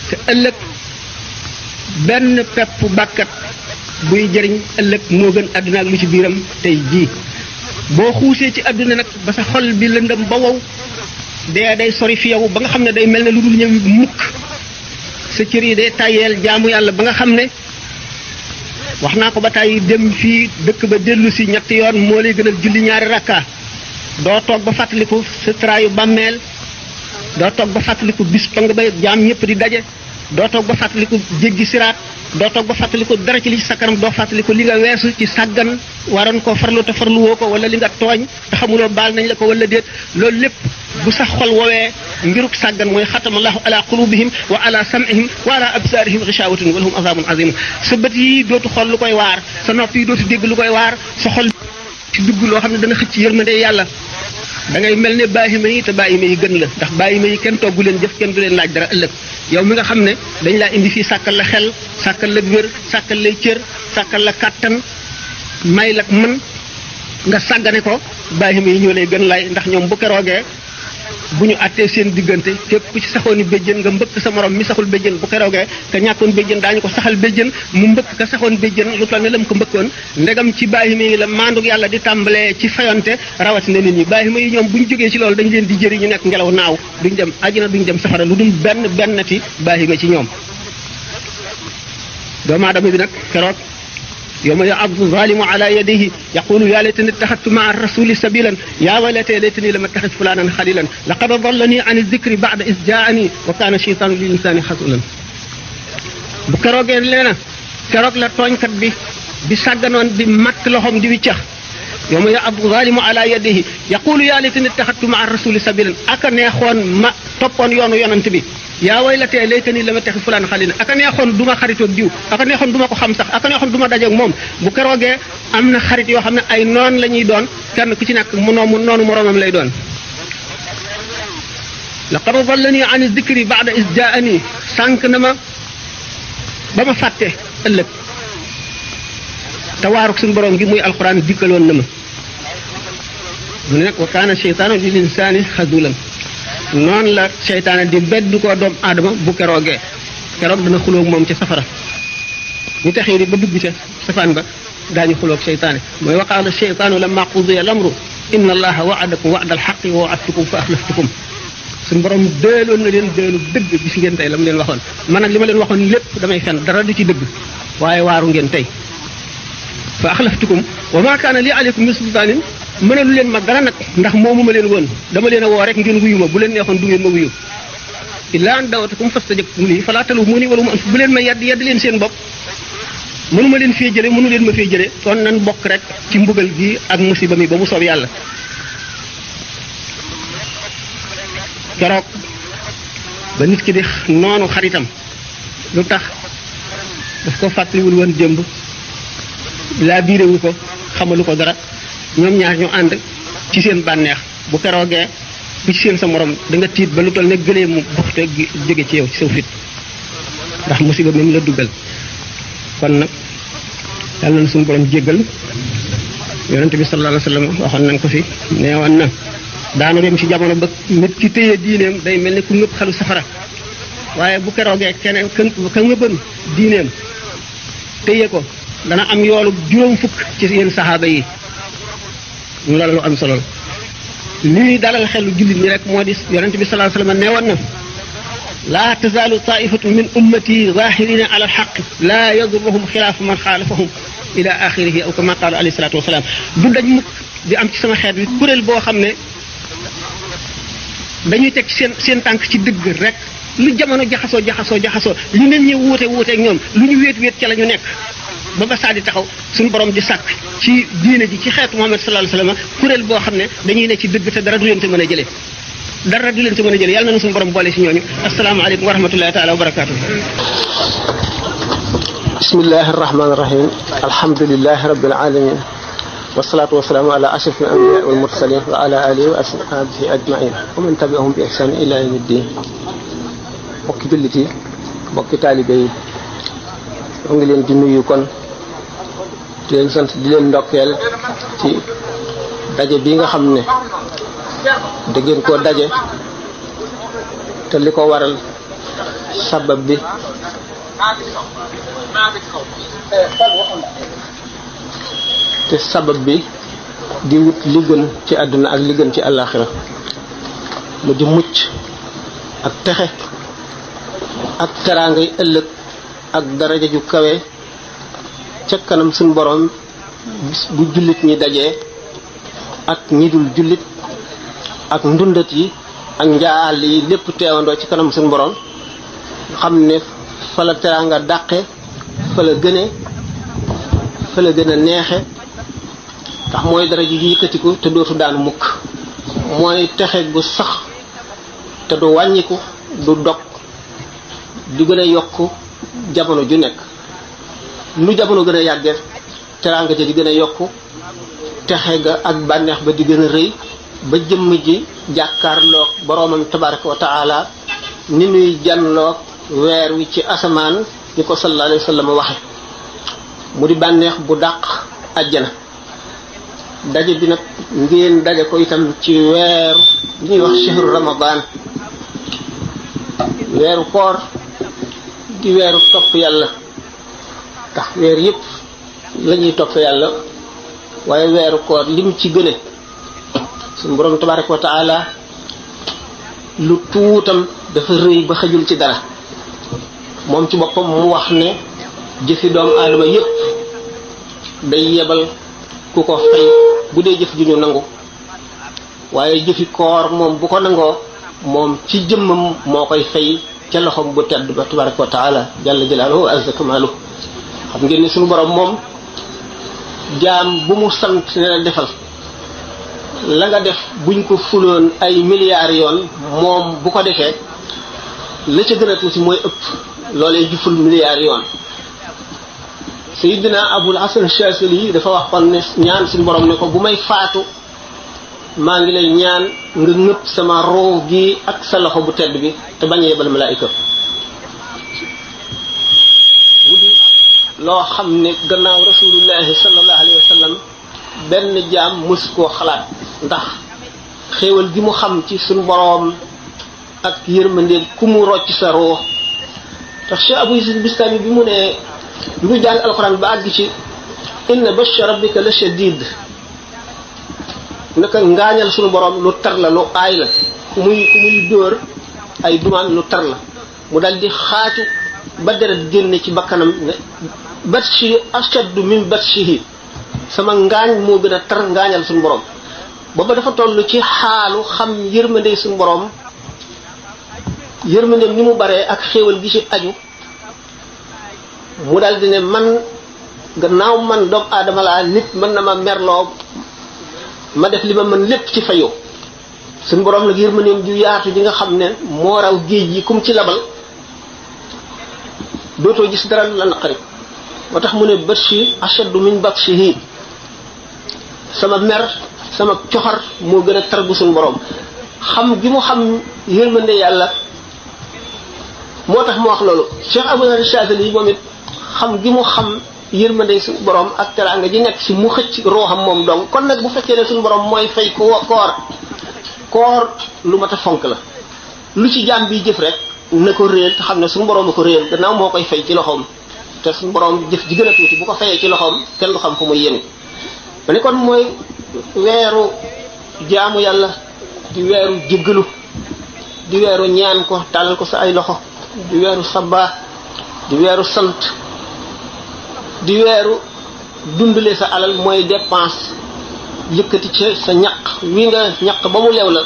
te ëllëg benn pepp bàkkat buy jëriñ ëllëg moo gën àdduna ak lu ci biiram tey jii boo xuusee ci àdduna nag ba sa xol bi lëndëm ba wow dee day sori fi yow ba nga xam ne day mel ne lu dul ñëw mukk sa cër yi day tàyyeel jaamu yàlla ba nga xam ne wax naa ko ba tàyyi dem fii dëkk ba dellu si ñetti yoon moo lay gënal julli ñaari rakka doo toog ba fàttaliku sa traayu bàmmeel doo toog ba fàttaliku bis ba nga bay jaam ñëpp di daje doo toog ba fàttaliku jéggi siraat doo toog ba fàttaliku dara ci li ci sa kanam doo fàttaliku li nga weesu ci sàggan waroon koo farlu te farlu woo ko wala li nga tooñ te xamuloo baal nañ la ko wala déet loolu lépp bu sax xol woowee ngiruk sàggan mooy xatamallahu ala qulubihim wa ala sam'ihim wa ala absaarihim ghishawatun wa lahum azabun azim sa bët yi dootu xool lu koy waar sa nopp yi dootu dégg lu koy waar sa xol ci dugg loo xam ne dana xëcc yërmande yàlla da ngay mel ne baahima yi te baahima yi gën la ndax baahima yi kenn toggu leen jëf kenn du leen laaj dara ëllëg yow mi nga xam ne dañ laa indi fii sàkkal la xel sàkkal la wér sàkkal lay cër sàkkal la kàttan may la mën nga sàggane ko baahima yi ñoo lay gën lay ndax ñoom bu keroogee bu ñu àttee seen diggante képp ku ci saxooni béjjën nga mbëkk sa morom mi saxul béjjën bu keroogee ka ñàkkoon béjjën daañu ko saxal béjjën mu mbëkk ka saxoon béjjën lu toll ne la mu ko mbëkkoon ndegam ci baahima yi la maandug yàlla di tàmbalee ci fayonte rawatina nit ñi baahima yi ñoom bu ñu jógee ci loolu dañu leen di jëri ñu nekk ngelaw naaw duñ dem àjjana duñ dem safara lu dul bennati baahima ci ñoom doomu aadama bi nag keroog yawma ya'addu zalimu ala yadayhi yaqulu ya laytani ittakhadtu ma'a ar-rasuli sabilan ya waylata laytani lam attakhidh fulanan khalilan laqad adallani 'an adh-dhikri ba'da idh ja'ani wa kana shaytanu lil insani khasulan bu keroogee leena keroog la tooñkat bi sàgganoon di matt loxoom di wiccax yawma ya'addu zalimu ala yadayhi yaqulu ya laytani ittakhadtu ma'a ar-rasuli sabilan aka neexoon ma toppoon yoonu yonent bi yaa waylatee laytani lam attakhidh fulaan xalilan aka neexoon du ma xaritoog diw aka neexoon du ma ko xam sax aka neexoon du ma dajeeg moom bu keroogee am na xarit yoo xam ne ay noon la ñuy doon kenn ku ci nekk noonu moroomam lay doon laqad dallani an dhikri ba'da iz ja'ani sànq na ma ba ma fàtte ëllëg te waaruk suñu borom gi muy alquran dikkaloon na ma mu ne nag wa kaana shaytaanu lil insaani xazulan noonu la seytaane di beddu ko doomu aadama bu keroog dana xuloog moom ca safara ñu taxee di ba dugg ca safaan ba daañu xuloog seytaane mooy wa qaala seytaanu lamma qudiya al-amru inna allaha wa'adakum wa'da al-haqqi wa wa'adtukum fa akhlaftukum suñu borom déeloon na leen déelu dëgg gis ngeen tey la mu leen waxoon man nag li ma leen waxoon lépp damay fen dara du ci dëgg waaye waaru ngeen tey fa akhlaftukum wa ma kaana li alaykum min sultaanin mënalu leen ma dara nag ndax moomu ma leen woon dama leen a woo rek ngeen wuyu ma bu leen neexoon du ngeen ma wuyu illaa an da'awtukum fastajabtum lii falaa taluumuunii wa luumuu bu leen ma yedd leen seen bopp mënu ma leen fee jële mënu leen ma fee jële kon nan bokk rek ci mbugal gi ak musiba mi ba mu soob yàlla keroog ba nit ki di noonu xaritam lu tax daf ko fàttaliwul woon jëmb laa biirewu ko xamalu ko dara ñoom ñaar ñu ànd ci seen bànneex bu keroogee bu ci seen sa morom da nga tiit ba lu toll ne gëlee mu buxte jóge ci yow ci saw fit ndax musiba mi mu la duggal kon nag yàlla na suñu borom jéggal yonente bi sallallahu alayhi wa sallam waxoon nañ ko fi neewoon na daana dem ci jamono ba nit ki téye diineem day mel ni ku ngëpp xalu safara waaye bu keroogee keneen ka ngëbban diineem téye ko dana am yoolu juróom fukk ci yéen saxaaba yi ñu la lu am solo lii dalal xelu jullit ñi rek moo di yonente bi sallallahu alayhi wa sallam neewoon na laa tazaalu taifatu min ummati zahirina ala alxaq laa yadurruhum xilaafu man xaalafahum ila axirihi aw kama qaala alayhi salaatu wasalaam du dañ mukk di am ci sama xeet bi kuréel boo xam ne dañuy teg seen tànk ci dëgg rek lu jamono jaxasoo li neen ñi wuuteeg ñoom lu ñu wéet ca la ñu nekk ba ba saa di taxaw suñu borom di sàkk ci diine ji ci xeetu Muhammad sallallahu alayhi wasallam kuréel boo xam ne dañuy ne ci dëgg te dara du leen te mën a jëlee yàlla na suñu borom boole si ñooñu asalaamaaleykum wa rahmatullahi taala wa barakaatu. bismillahi arrahmani irrahim alhamdulilahi rabbil alamin wasalaatu wasalaamu ala ashraf al anbiya wal mursalin wa ala alihi wa ashabihi ajmain wa man tabiahum bi ihsan ila yawmi ddin bokki jullit yi bokki taalibe yi ñoo ngi leen di nuyu kon di leen sant di leen ndokkeel ci daje bi nga xam ne da ngeen koo daje te li ko waral sabab bi te sabab bi di wut li gën ci àdduna ak li gën ci àllaaxira mu di mucc ak texe ak teraangay ëllëg ak daraja ju kawe ca kanam suñ borom bis bu jullit ñi dajee ak ñi dul jullit ak ndundat yi ak njaal yi lépp teewandoo ci kanam suñ borom xam ne fa la teraanga dàqe fa la gën a neexe ndax mooy dara ji yëkkatiku te dootu daanu mukk mooy texe gu sax te du wàññiku du dog du gën a yokk jamono ju nekk lu jamono gën a yàggee teraanga ja di gën a yokk texe ga ak bànneex ba di gën a rëy ba jëmm ji jàkkaarloog boroomam tabaraka wa taala ni nuy janloog weer wi ci asamaan ni ko sallallahu alayhi wa sallam waxe mu di bànneex bu dàq àjjana daje bi nag ngeen daje ko itam ci weer ñuy wax shahru ramadan weeru koor di weeru topp yàlla tax weer yépp la ñuy topp yàlla waaye weeru koor lim ci gëne suñu borom tabaraka wa taala lu tuutam dafa rëy ba xajul ci dara moom ci boppam mu wax ne jëfi doomu aadama yépp day yebal ku ko fay bu dee jëf ju ñu nangu waaye jëfi koor moom bu ko nangoo moom ci jëmmam moo koy fay ca loxom bu tedd ba tabaraka wa taala jalla jalaaluhu wa azza kamaalu xam ngeen ne suñu borom moom jaam bu mu sant ne la defal la nga def buñ ko fuloon ay milliards yoon moom bu ko defee la ca gën a tuuti mooy ëpp loolee ju ful milliards yoon Sayyidina Abul Hasan Shazili dafa wax kon ne ñaan suñu borom ne ko bu may faatu maa ngi lay ñaan nga ngëpp sama roo gi ak sa loxo bu tedd bi te bañ a yebal malaayika mu di loo xam ne gannaaw rasulullahi sallallahu alayhi wa sallam benn jaam mësu koo xalaat ndax xéewal gi mu xam ci suñu boroom ak yërmande ku mu rocc sa roo tax Cheikh Abou Yazid Bistami bi mu ne lu jàng alxuraan ba àgg ci inna batsha rabbika la shadid naka ngaañal suñu boroom lu tar la lu aay la ku muy dóor ay dumaan lu tar la mu dal di xaatu ba deret génne ci bakkanam ne batshi ashaddu min batshihi sama ngaañ moo gën a tar ngaañal suñu boroom booba dafa toll ci xaalu xam yërmande suñu boroom yërmandeem ni mu baree ak xéewal gi ci aju mu dal di ne man gannaaw man doomu aadama laa nit mën na ma merloo ma def li ma mën lépp ci fayoo suñu boroom nag yërmandeem ju yaatu ji nga xam ne moo raw géej yi kum ci labal dootoo gis dara lu la naqari moo tax mu ne batshi ashaddu min batshihi sama mer sama coxar moo gën a tar bu suñu boroom xam gi mu xam yërmande yàlla moo tax mu wax loolu Cheikh Abou Yazid Shazili moom it xam gi mu xam yërmande suñu borom ak teraanga ji nekk si mu xëcc ruuxam moom dong kon nag bu fekkee ne suñu borom mooy fay ko koor lu mat a fonk la lu ci jaam bi jëf rek na ko réel te xam ne suñu borom a ko réel gannaaw moo koy fay ci loxoom te suñu borom jëf ji gën a tuuti bu ko fayee ci loxoom kenn du xam fu muy yéen ma ne kon mooy weeru jaamu yàlla di weeru jéggalu di weeru ñaan ko tàllal ko sa ay loxo di weeru sabaa di weeru sant di weeru dundale sa alal mooy dépense yëkkati ci sa ñaq wi nga ñaq ba mu leew la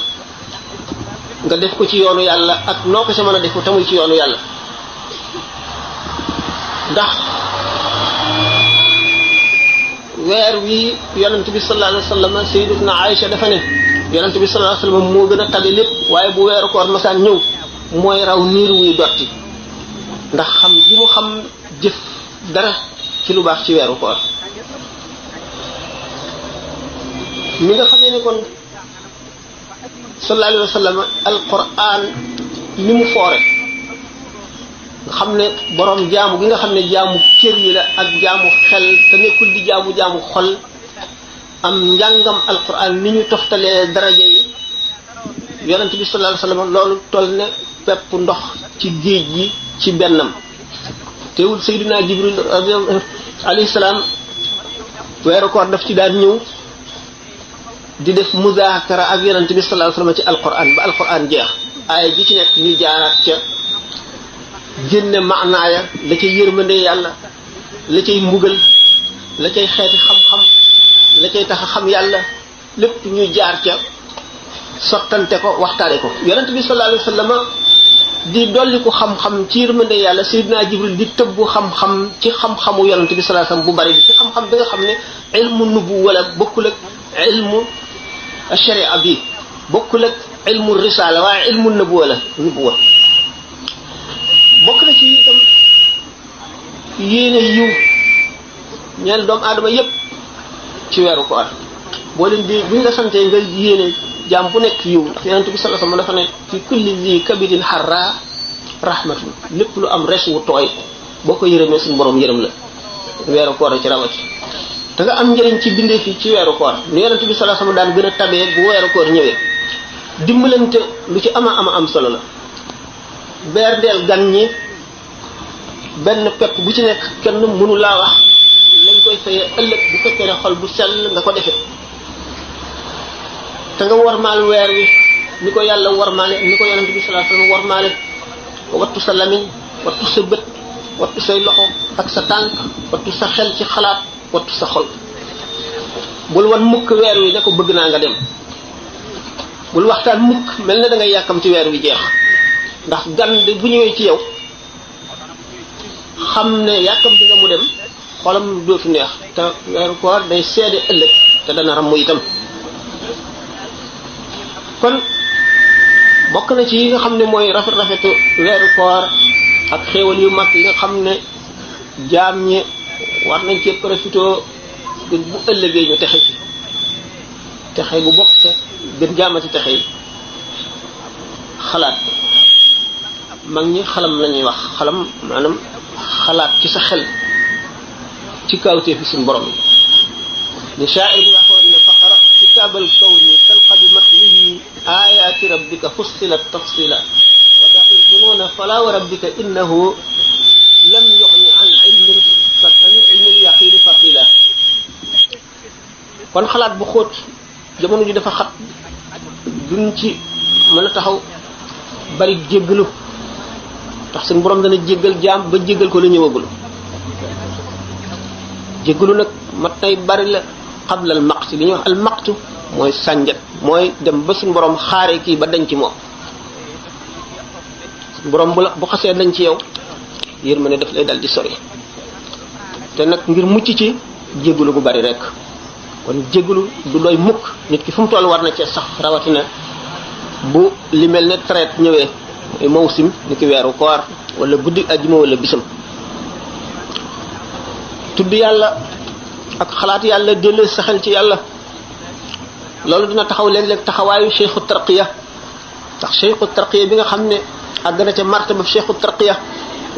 nga def ko ci yoonu yàlla ak noo ko sa mën a def ko tamuy ci yoonu yàlla ndax weer wi yonent bi sallallahu alayhi wa sallam sayyidatuna Aïcha dafa ne yonent bi sallallahu alayhi wa sallam moo gën a tabe lépp waaye bu weeru koor masaan ñëw mooy raw niir wuy dotti ndax xam gi mu xam jëf dara ci lu baax ci weeru koor mi nga xamee ne kon sallallahu alayhi wa sallam alquran ni mu foore nga xam ne borom jaamu gi nga xam ne jaamu cër yi la ak jaamu xel te nekkul di jaamu xol am njàngam alquran ni ñu toftalee daraja yi yonent bi sallallahu alayhi wa sallam loolu toll ne pepp ndox ci géej gi ci bennam teewul Seydina Jibril alayhi salaam weeru koor daf ci daan ñëw di def muzaakara ak yonent bi sallallahu alayhi wa sallam ci alquran ba alquran jeex aaya ji ci nekk ñu jaaraat ca génne maanaaya la cay yërmande yàlla la cay mbugal la cay xeeti xam-xam la cay tax a xam yàlla lépp ñu jaar ca sottante ko waxtaane ko yonent bi sallallahu alayhi wa sallam di dolli ko xam-xam ci yërmande yàlla Seydina Jibril di tëbbu xam-xam ci xam-xamu yonent bi sallallahu alayhi wa sallam bu bari bi ci xam-xam bi nga xam ne ilmu nubu wala bokkul ak ilmu sharia bi bokkul ak ilmu risala waaye ilmu nubuwa la nubuwa bokk na ci itam yéene yiw ñeel doomu aadama yépp ci weeru koor boo leen di buñ la santee nga yéene jaam bu nekk yiw ndax yonent bi sallallahu alayhi wasallam dafa ne fi kulli zi kabidin harra rahmatun lépp lu am res wu tooy boo ko yërëmee suñu borom yërëm la weeru koor ci rawati da nga am njëriñ ci bindee fi ci weeru koor ni yonent bi sallallahu alayhi wasallam daan gën a tabee bu weeru koor ñëwee dimbalante lu ci am solo la beerdeel gan ñi benn pepp bu ci nekk kenn mënu laa wax lañ koy fayee ëllëg bu fekkee ne xol bu sell nga ko defee te nga warmaal weer wi ni ko yàlla warmaale ni ko yonent bi sallallahu alayhi wasallam warmaale wattu sa lamiñ wattu sa bët wattu say loxo ak sa tànk wattu sa xel ci xalaat wattu sa xol bul wan mukk weer wi ne ko bëgg naa nga dem bul waxtaan mukk mel na da ngay yàkkam ci weer wi jeex ndax gan de bu ñëwee ci yow xam ne yàkkam di nga mu dem xolam dootu neex te weeru koor day seede ëllëg te dana ram itam kon bokk na ci yi nga xam ne mooy rafetu weeru koor ak xéewal yu mag yi nga xam ne jaam ñi war nañ cee profité gën bu ëllëgee ñu texe ci texe bu bokk te gën jaamati texe yi xalaat mag ñi xalam la ñuy wax xalam maanaam xalaat ci sa xel ci kawtee fi suñu borom ni sha'ir bi waxoon ne faqra kitaabal kawni talqa bi matnihi ayati rabbika fussilat tafsila wa da'i zunuuna fala wa rabbika innahu lam yughni an ilmin ilmil yaqini faqila kon xalaat bu xóot jamono ji dafa xat duñ ci mën a taxaw bari jéggalu tax suñu borom dana jéggal jaam ba jéggal ko la ñëwagul jéggalu nag mat nay bari la qabla al maqti li ñuy wax al maqtu mooy sànjat mooy dem ba suñu borom xaaree kii ba dañ ci moom suñu borom bu xasee dañ ci yow yërmande daf lay dal di sori te nag ngir mucc ci jéggalu gu bari rek kon jéggalu du doy mukk nit ki fu mu toll war na cee sax rawatina bu li mel ne traite ñëwee mooy mawsim ni ki weeru koor wala guddi ajjuma wala bisam tudd yàlla ak xalaat yàlla delloo sa xel ci yàlla loolu dina taxaw léeg-léeg taxawaayu cheikhu tarqiya ndax cheikhu tarqiya bi nga xam ne àgg na ca martaba cheikhu tarqiya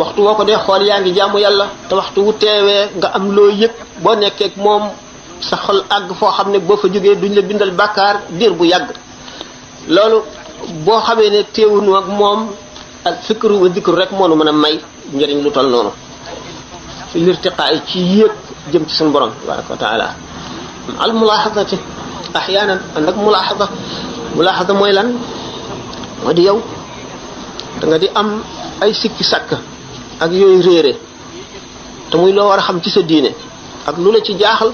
waxtu woo ko dee xool yaa ngi jaamu yàlla te waxtu wu teewee nga am loo yëg boo nekkee ak moom sa xol àgg foo xam ne boo fa jógee duñ la bindal bàkkaar diir bu yàgg loolu boo xamee ne teewunu ak moom ak fikru wa dikru rek moo nu mën a may njëriñ lu toll noonu fi lirtiqaay ci yéeg jëm ci suñu borom tabaraka wa taala al mulaaxadati axyaanan ànd ak mulaaxada mooy lan moo di yow da nga di am ay sikki sàkk ak yooyu réere te muy loo war a xam ci sa diine ak lu la ci jaaxal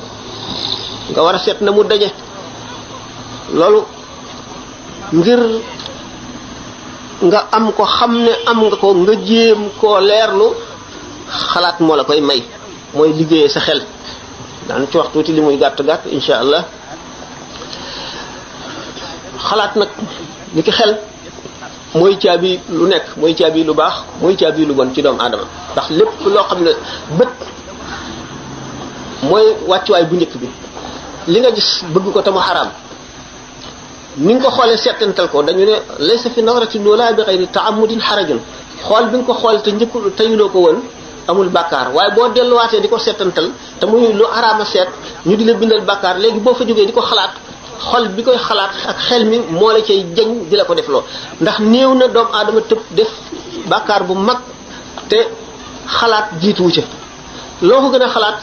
nga war a seet na mu daje loolu ngir nga am ko xam ne am nga ko nga jéem koo leerlu xalaat moo la koy may mooy liggéeyee sa xel daan ci wax tuuti li muy gàtt gàtt insha allah xalaat nag ni ki xel mooy caabi lu nekk mooy caabi lu baax mooy caabi lu bon ci doomu aadama ndax lépp loo xam ne bët mooy wàccuwaay bu njëkk bi li nga gis bëgg ko te mu xaraam ni nga ko xoolee seetantal ko dañu ne laysa fi nazrati loola bi xayri taamudin xarajun xool bi nga ko xool te njëkk tayuloo ko woon amul bàkkaar waaye boo delluwaatee di ko seetantal te muy lu araama seet ñu di la bindal bàkkaar léegi boo fa jógee di ko xalaat xol bi koy xalaat ak xel mi moo la cay jañ di la ko def loo ndax néew na doomu aadama tëb def bàkkaar bu mag te xalaat jiituwu ca loo ko gën a xalaat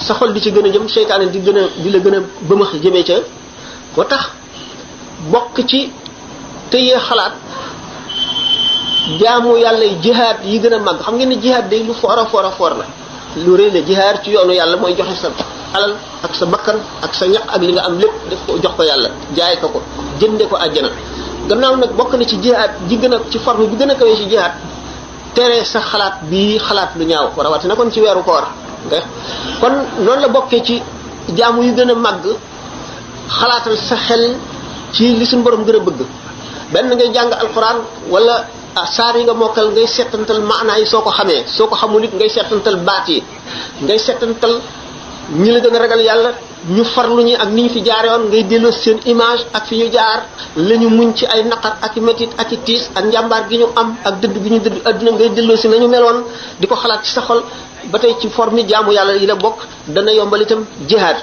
sa xol di ci gën a jëm seytaane di la gën a bëmax jëmee ca moo tax bokk ci tëyee xalaat jaamu yàlla yi jihaad yi gën a màgg xam ngeen ne jihaad day lu foor a la lu rëy la jihaad ci yoonu yàlla mooy joxe sa alal ak sa bakkan ak sa ñaq ak li nga am lépp def ko jox ko yàlla jaay ko jënde ko àjjana gannaaw nag bokk na ci jihaad ji gën a ci forme bi gën a kawee ci jihaad tere sa xalaat bii xalaat lu ñaaw rawatina kon ci weeru koor nga kon noonu la bokkee ci jaamu yu gën a màgg xalaatal sa xel ci li suñu borom gën a bëgg benn ngay jàng alquran wala saar yi nga mokkal ngay settantal maanaa yi soo ko xamee soo ko xamul it ngay settantal baat yi ngay settantal ñi la gën a ragal yàlla ñu farlu ñi ak ni ñu fi jaarewoon ngay delloo seen image ak fi ñu jaar la ñu muñ ci ay naqar ak i métit ak i tiis ak njàmbaar gi ñu am ak dëdd gi ñu dëdd adduna ngay delloo si nañu meloon di ko xalaat ci sa xol ba tey ci forme jaamu yàlla yi la bokk dana yombal itam jihaad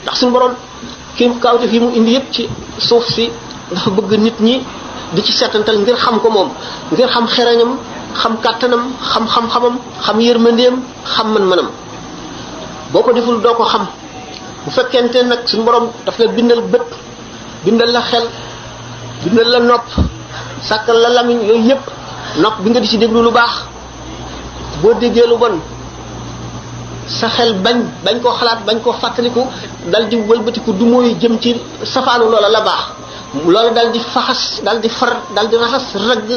ndax suñu borom ki kawte fi mu indi yëpp ci suuf si dafa bëgg nit ñi di ci seetantal ngir xam ko moom ngir xam xereñam xam kàttanam xam xam-xamam xam yërmandeem xam man-manam boo ko deful doo ko xam bu fekkente nag suñu borom daf la bindal bët bindal la xel bindal la nopp sàkkal la lamiñ yooyu yëpp nopp bi nga di ci déglu lu baax boo déggee lu bon sa xel bañ koo xalaat bañ koo fàttaliku dal di wëlbatiku du mooy jëm ci safaanu loola la baax loolu dal di faxas dal di far dal di raxas ragg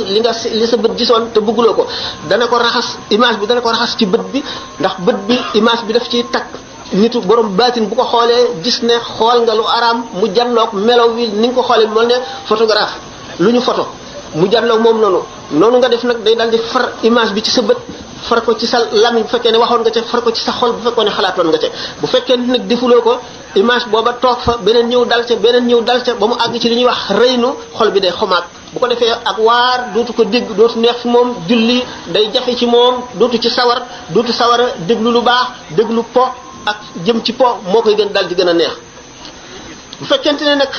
li sa bët gisoon te bëgguloo ko dana ko raxas image bi dana ko raxas ci bët bi ndax bët bi image bi daf ciy takk nitu borom baatin bu ko xoolee gis ne xool nga lu araam mu janloog melo wi ni nga ko xoolee mel ne photographe lu ñu photo mu janloog moom noonu nga def nag day dal di far image bi ci sa bët far ko ci sa lamiñ bu fekkee ne waxoon nga ca far ko ci sa xol bu fekkoon ne xalaatoon nga ca bu fekkee ne nag defuloo ko image booba toog fa beneen ñëw dal ca ba mu àgg ci li ñuy wax rëynu xol bi day xomaat bu ko defee ak waar dootu ko dégg dootu neex fi moom julli day jafe ci moom dootu ci sawar dootu sawar a déglu lu baax déglu po ak jëm ci po moo koy gën dal di gën a neex bu fekkente ne nag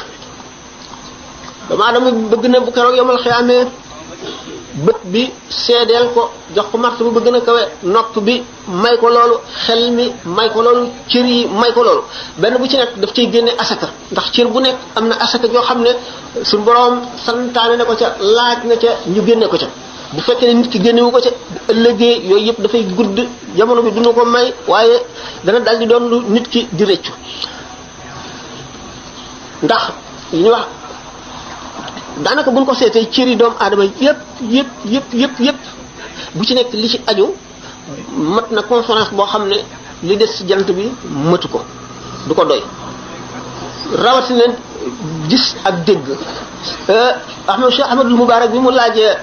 damaa dama bëgg na bu keroog yomal xiyaamee bët bi seedeel ko jox ko martaba ba gën a kawe nopp bi may ko loolu xel mi may ko loolu cër yi may ko loolu benn bu ci nekk daf cay génne asaka ndax cër bu nekk am na asaka yoo xam ne suñu borom santaane na ko ca laaj na ca ñu génne ko ca bu fekkee ne nit ki génnewu ko ca bu ëllëgee yooyu yëpp dafay gudd jamono bi duna ko may waaye dana dal di doon lu nit ki di rëccu ndax li ñuy wax daanaka buñ ko seetee cëri doomu aadama yëpp bu ci nekk li ci aju mat na conférence boo xam ne li des ci jant bi matu ko du ko doy rawatina gis ak dégg Cheikh Ahmadul Mubarak bi mu laajee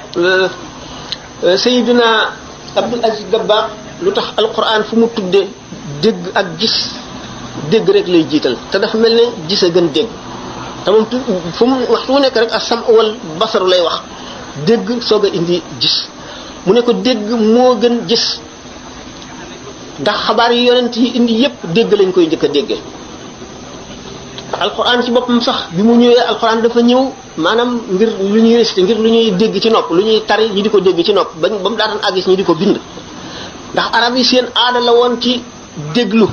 Sayyidina Abdul Aziz Dabakh lu tax alquran fu mu tuddee dégg ak gis dégg rek lay jiital te dafa mel ne gis a gën dégg te moom fu mu waxtu mu nekk rek asam wal basaru lay wax dégg soog a indi gis mu ne ko dégg moo gën gis ndax xabaar yi yonent yi indi yépp dégg lañ koy njëkk a déggee alquran ci boppam sax bi mu ñëwee alquran dafa ñëw maanaam ngir lu ñuy réciter ngir lu ñuy dégg ci nopp lu ñuy tari ñi di ko dégg ci nopp ba mu daataan àggis ñi di ko bind ndax arab yi seen aada la woon ci déglu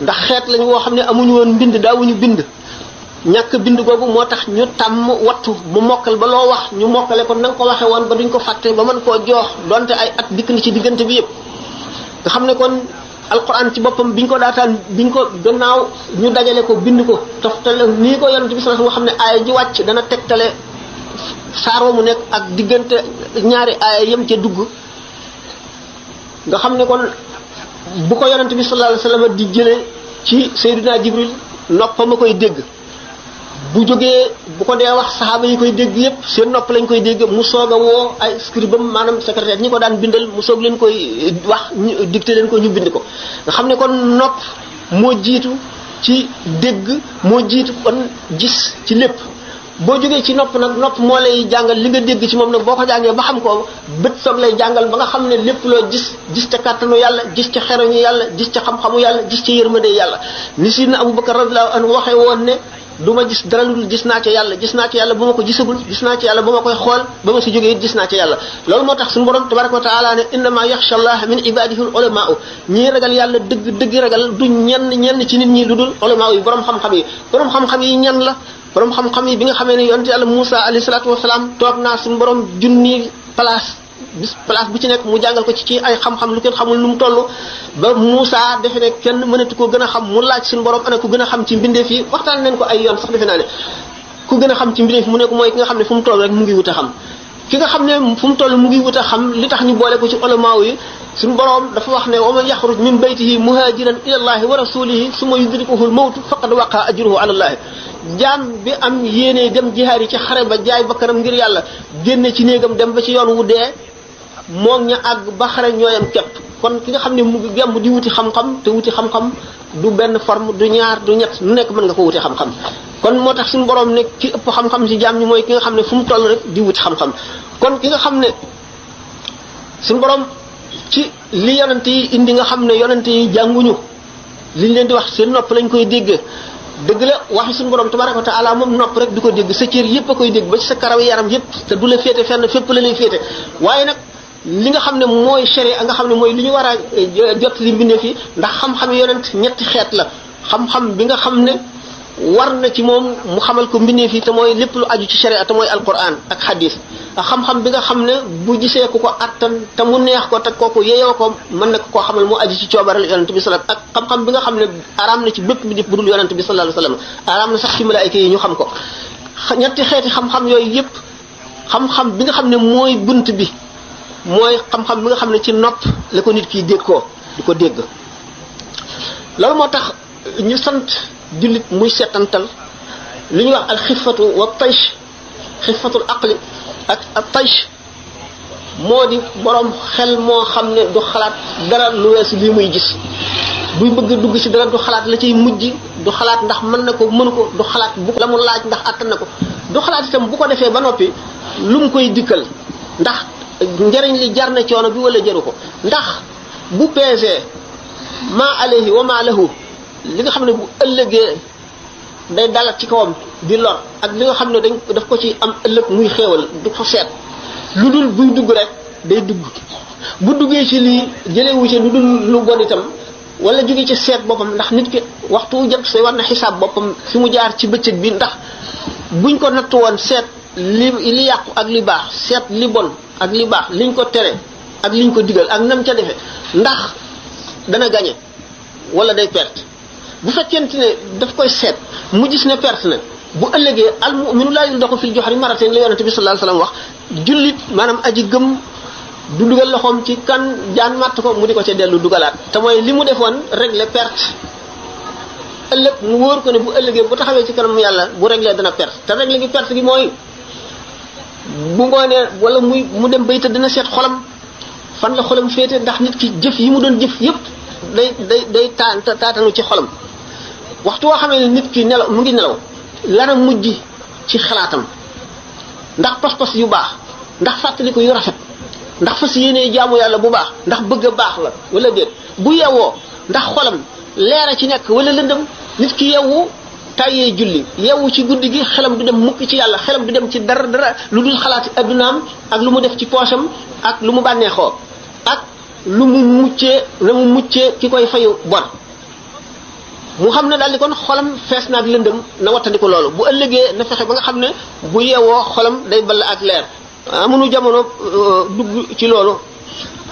ndax xeet lañ woo xam ne amuñu woon mbind daawuñu bind ñàkk bind googu moo tax ñu tàmm wattu mu mokkal ba loo wax ñu mokkale ko na nga ko waxe woon ba duñ ko fàtte ba mën koo joox donte ay at dikk na ci diggante bi yépp nga xam ne kon alquran ci boppam biñ ko gannaaw ñu dajale ko bind ko toftale nii ko yonent bi sallallahu alayhi wasallam nga xam ne aaya ji wàcc dana tegtale saar wa mu nekk ak diggante ñaari aaya yem ca dugg nga xam ne kon bu ko yonent bi sallallahu alayhi wasallam di jëlee ci Seydina Jibril noppam a koy dégg bu jógee bu ko dee wax saxaaba yi koy dégg yépp seen nopp lañ koy dégg mu soog a woo ay scribam maanaam secrétaire ñi ko daan bindal mu soog leen koy wax ñu dicté leen ko ñu bind ko nga xam ne kon nopp moo jiitu ci dégg moo jiitu kon gis ci lépp boo jógee ci nopp nag nopp moo lay jàngal li nga dégg ci moom nag boo ko jàngee ba xam ko bët soog lay jàngal ba nga xam ne lépp loo gis ca kàttanu yàlla gis ca xeroñu yàlla gis ca xam-xamu yàlla gis ca yërmande yàlla ni sidna Abubakar radiyallahu anhu waxee woon ne du ma gis dara lu dul gis naa ca yàlla bu ma ko gisagul gis naa ca yàlla bu ma koy xool ba ma si jógee it gis naa ca yàlla loolu moo tax suñu borom tabaraka wa taala ne innama yaxsha allah min ibadihi ulamaa ñii ragal yàlla dëgg ragal du ñenn ci nit ñi lu dul ulamaa yi borom xam-xam yi ñan la borom xam-xam yi bi nga xamee ne yonent yàlla Moussa alayhi salaatu wasalaam toog naa suñu borom junni place bu ci nekk mu jàngal ko ci ay xam-xam lu kenn xamul nu mu toll ba Moussa defe ne kenn mënatu ko gën a xam mu laaj suñu borom ana ku gën a xam ci mbindeef yi waxtaan nañ ko ay yoon sax defe naa ne ku gën a xam ci mbindeef mu ne ko mooy ki nga xam ne fu mu toll rek mu ngi wut a xam ki nga xam ne fu mu toll mu ngi wut a xam li tax ñu boole ko ci ulamaaw yi suñu borom dafa wax ne wa man yaxruj min baytihi muhajiran ila allahi wa rasulihi summa yudrikuhu al-mawtu faqad waqa ajruhu ala allahi jaam bi am yéene dem jihaar yi ci xare ba jaay bakkanam ngir yàlla génne ci néegam dem ba ci yoon wu dee moom ña àgg ba xare ñooyam képp kon ki nga xam ne mu ngi gemb di wuti xam-xam te wuti xam-xam du benn forme du ñaar du ñett nu nekk mën nga ko wuti xam-xam kon moo tax suñu borom ne ki ëpp xam-xam ci jaam ñi mooy ki nga xam ne fu mu toll rek di wuti xam-xam kon ki nga xam ne suñu borom ci li yonent yi indi nga xam ne yonent yi jànguñu liñ leen di wax seen nopp lañ koy déggee dëgg la waxi suñu borom tabaraka wa taala moom nopp rek du ko dégg sa cër yépp a koy dégg ba ci sa karaw yaram yépp te du la féete fenn fépp la lay féete waaye nag li nga xam ne mooy sharia nga xam ne mooy li ñu war a jot li mbindeef yi ndax xam-xam yonent ñetti xeet la xam-xam bi nga xam ne war na ci moom mu xamal ko mbindeef yi te mooy lépp lu aju ci sharia te mooy alquran ak hadis ak xam-xam bi nga xam ne bu gisee ku ko attan te mu neex ko te kooku yeyoo ko mën na koo xamal mu aju ci coobaral yonent bi sallallahu alayhi wasallam ak xam-xam bi nga xam ne araam na ci bépp mbindeef bu dul yonent bi sallallahu alayhi wasallam araam na sax ci malaayika yi ñu xam ko ñetti xeeti xam-xam yooyu yépp xam-xam bi nga xam ne mooy bunt bi mooy xam-xam bi nga xam ne ci nopp la ko nit kiy dégg ko di ko dégg loolu moo tax ñu sant jullit muy seetantal li ñuy wax al xifatu wa taysh xifatul aqli ak al taysh moo di borom xel moo xam ne du xalaat dara lu weesu lii muy gis buy bëgg dugg ci dara du xalaat la ciy mujj du xalaat ndax mën na ko mënu ko du xalaat bu la mu laaj ndax attan na ko du xalaat itam bu ko defee ba noppi lu mu koy dikkal ndax njëriñ li jar na coono bi wala jaru ko ndax bu peesee maa alayhi wa maa lahu li nga xam ne bu ëllëgee day dalat ci kawam di lor ak li nga xam ne daf ko ci am ëllëg muy xéewal du ko seet lu dul buy dugg rek day dugg bu duggee ci lii jëlewu ci lu dul lu bon itam wala jóge ci seet boppam ndax nit ki waxtu jot say war na xisaab boppam fi mu jaar ci bëccëg bi ndax buñ ko nattu woon seet li yàqu ak li baax seet li bon ak li baax liñ ko tere ak liñ ko digal ak nam ca defe ndax dana gañe wala day perte bu fekkente ne daf koy seet mu gis ne perte na bu ëllëgee al mu'minu laa yuldaxu fil juhri marratayn la yonente bi sallallahu alayhi wasallam wax jullit maanaam aji gëm du dugal loxoom ci kan jaan màtt ko mu di ko ca dellu dugalaat te mooy li mu defoon régler perte ëllëg mu wóor ko ne bu ëllëgee bu taxawee ci kanam yàlla bu régler dana perte te régler gi perte gi mooy bu ngoonee wala mu dem bay te dina seet xolam fan la xolam féete ndax nit ki jëf yi mu doon jëf yépp day taatanu ci xolam waxtu woo xamee ne nit ki nelaw mu ngi nelaw lana mujj ci xalaatam ndax pas-pas yu baax ndax fàttaliku yu rafet ndax fas yéenee jaamu yàlla bu baax ndax bëgg a baax la wala déet bu yeewoo ndax xolam leera ci nekk wala lëndëm nit ki yeewu tàyyee julli yeewu ci guddi gi xelam du dem mukk ci yàlla xelam du dem ci dara lu dul xalaati addunaam ak lu mu def ci poosam ak lu mu bànneexoo ak lu mu muccee ki koy fayu bor mu xam ne daal di kon xolam fees naag lëndëm na wattandiko loolu bu ëllëgee na fexe ba nga xam ne bu yeewoo xolam day ball ak leer amunu jamono dugg ci loolu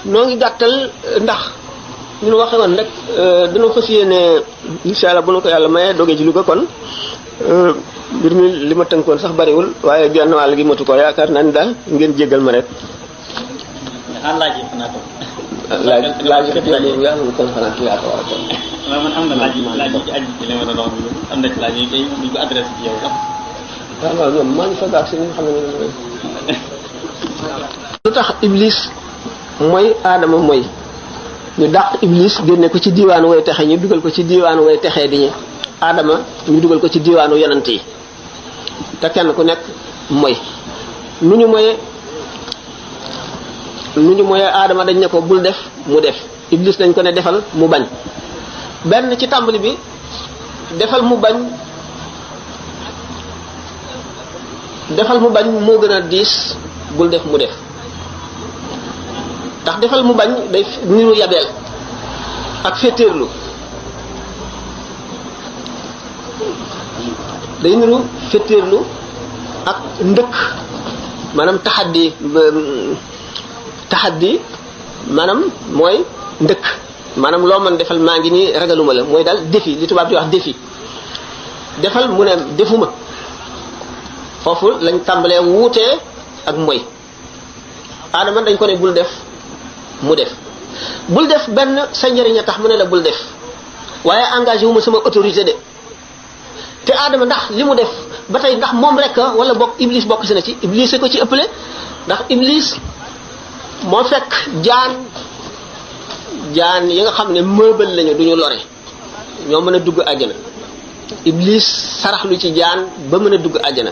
noo ngi gàttal ndax ñu waxe woon rek dana fas yéene insha Allah bu nu ko yàlla mayee doge ci Louga kon mbir mi li ma tënkoon sax bariwul waaye genn wàll gi matu ko yaakaar naa ni daal ngeen jéggal ma rek laaj yi xanaa ko laaj yaa ngi kon xanaa yaa ko war a kon waaw man am na laaj yi ci aju ci li ma doon wax am na ci laaj yi tey ñu ko adressé ci yow sax waaw ñoom maa ngi fa gaag si nga xam ne lu tax iblis mooy aadama mooy ñu dàq iblis génne ko ci diiwaanu way texe ñu dugal ko ci diiwaanu way texee di ñi aadama ñu dugal ko ci diiwaanu yonent yi te kenn ku nekk mooy nu ñu moyee aadama dañ ne ko bul def mu def iblis dañ ko ne defal mu bañ benn ci tàmbali bi defal mu bañ moo gën a diis bul def mu def ndax defal mu bañ day niru yabeel ak féetéerlu ak ndëkk maanaam taxaddi maanaam mooy ndëkk maanaam loo mën defal maa ngi nii ragaluma la mooy daal défi li tubaab di wax défi defal mu ne defuma foofu lañ tàmbalee wuutee ak mooy aadama dañ ko ne bul def mu def bul def benn sa njëriñ a tax mu ne la bul def waaye engagé wu ma sama autorité de te aadama ndax li mu def ba tey ndax moom rek wala bokk iblis bokk si na ci iblis ko ci ëppale ndax iblis moo fekk jaan yi nga xam ne mëbal lañu duñu lore ñoo mën a dugg àjjana iblis saraxlu ci jaan ba mën a dugg àjjana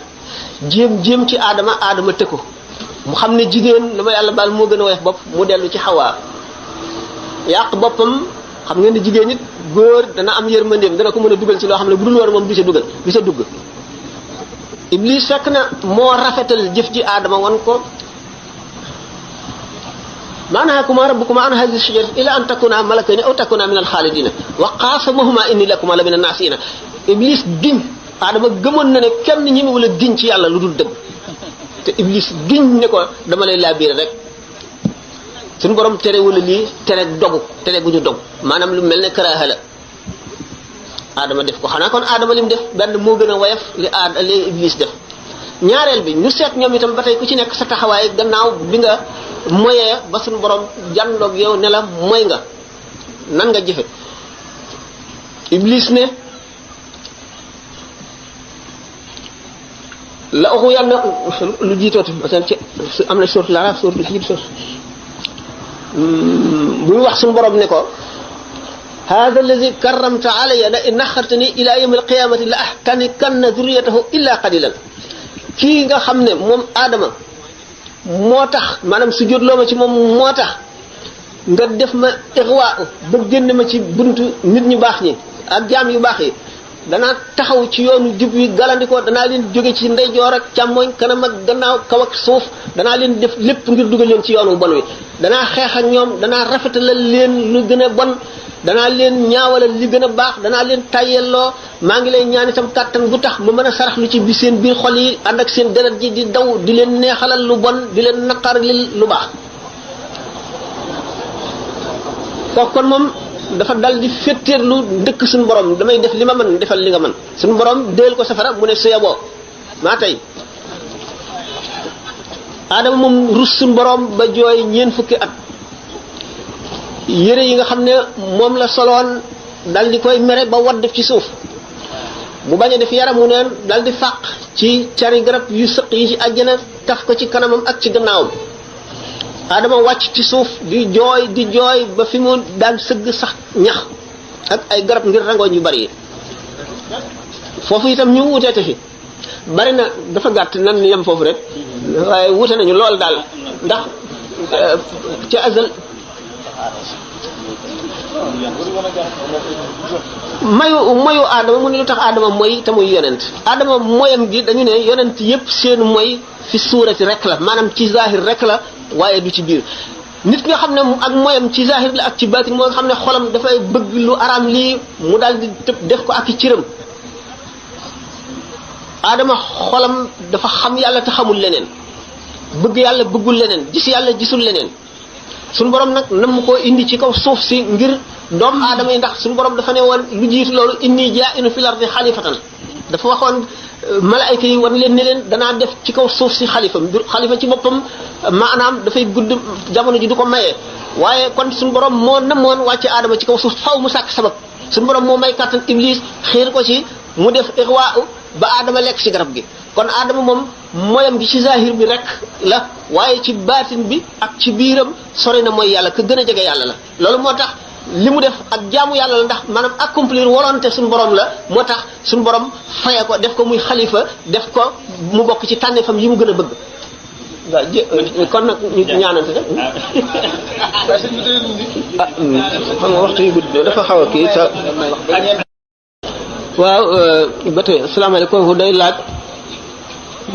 jéem ci aadama tëkku mu xam ne jigéen dama yàlla baal moo gën a woyof bopp mu dellu ci xawaa yàq boppam xam ngeen ne jigéen nit góor dana am yërmandeem dana ko mën a dugal ci loo xam ne bu dul war moom du ca dugg iblis fekk na moo rafetal jëf ji aadama wan ko ma nahakuma rabbukuma an hadhihi shajarati illa an takuna malakayni aw takuna min al-khalidina wa qasamahuma inni lakuma la min an-nasina iblis giñ aadama gëmoon na ne kenn ñi mu wala giñ ci yàlla lu dul dëgg te iblis giñ ne ko dama lay laabiire rek suñu borom tere wala lii tere gu ñu dog maanaam lu mel ne karaaha la aadama def ko xanaa kon aadama lim def benn moo gën a woyof li iblis def ñaareel bi ñu seet ñoom itam ba tey ku ci nekk sa taxawaay gannaaw bi nga moyee ba suñu borom jàndoog yow ne la moy nga nan nga jëfe iblis ne la waxu yàlla lu jiitooti masalan ci am na suratul Araf suratul Hijr bu ñu wax suñu borom ne ko hada alladi karramta alayya la in axartani ila yawmi alqiyamati la ahtanikanna dhurriyatahu illa qalilan kii nga xam ne moom aadama moo tax maanaam su jot loo ma ci moom moo tax nga def ma ixwa ba génn ma ci buntu nit ñu baax ñi ak jaam yu baax yi danaa taxaw ci yoonu jub wi galandikoo danaa leen jóge ci ndeyjoor ak càmmoñ kanam ak gannaaw kaw ak suuf danaa leen def lépp ngir dugal leen ci yoonu bon wi danaa xeex ak ñoom danaa rafetalal leen lu gën a bon danaa leen ñaawalal li gën a baax danaa leen tayyelloo maa ngi lay ñaan itam kàttan bu tax ma mën a sarax lu ci bi seen biir xol yi ànd ak seen deret ji di daw di leen neexalal lu bon di leen naqar lu baax kooku kon moom dafa dal di féttéerlu ndëkk suñu borom damay def li ma mën defal li nga mën suñu borom déel ko safara mu ne suyaboo maa tey aadama moom rus suñu borom ba jooy ñeent fukki at yére yi nga xam ne moom la soloon dal di koy mere ba wat def ci suuf mu bañ a def yaramu neen dal di fàq ci cari garab yu sëq yi ci àjjana taf ko ci kanamam ak ci gannaawam Adama wàcc ci suuf di jooy ba fi mu daan sëgg sax ñax ak ay garab ngir rangooñ yu bari yi foofu itam ñu wuteete fi bari na dafa gàtt nan yem foofu rek waaye wute nañu lool daal ndax ca azal mayu aadama mu ne lu tax aadama mooy te muy yonent aadama moyam gi dañu ne yonent yépp seen mooy fi suurati rek la maanaam ci zahir rek la waaye du ci biir nit nga xam ne ak moyam ci zahir la ak ci baatin moo nga xam ne xolam dafay bëgg lu araam lii mu daal di def ko ak i cëram aadama xolam dafa xam yàlla te xamul leneen bëgg yàlla bëggul leneen gis yàlla gisul leneen suñu borom nag nam koo indi ci kaw suuf si ngir doomu aadama yi ndax suñu borom dafa ne woon lu jiitu loolu inni jaa'ilun fil ardi xalifatan dafa waxoon malaayka yi wan leen ne leen danaa def ci kaw suuf si xalifa ci boppam maanaam dafay gudd jamono ji du ko mayee waaye kon suñu borom moo namoon wàcce aadama ci kaw suuf faw mu sàkk sabab suñu borom moo may kàttan iblis xiir ko ci mu def ixwaa ba aadama lekk ci garab gi kon aadama moom moyam gi ci zahir bi rek la waaye ci baatin bi ak ci biiram sori na mooy yàlla ka gën a jege yàlla la loolu moo tax li mu def ak jaamu yàlla la ndax maanaam accomplir volonté suñu borom la moo tax suñu borom faye ko def ko muy xalifa def ko mu bokk ci tànneefam yi mu gën a bëgg waaw kon nag ñu ñaanante rek xam nga waxtu yu gudd dafa xaw a kii sa waaw ba tey asalaamaaleykum fu day laaj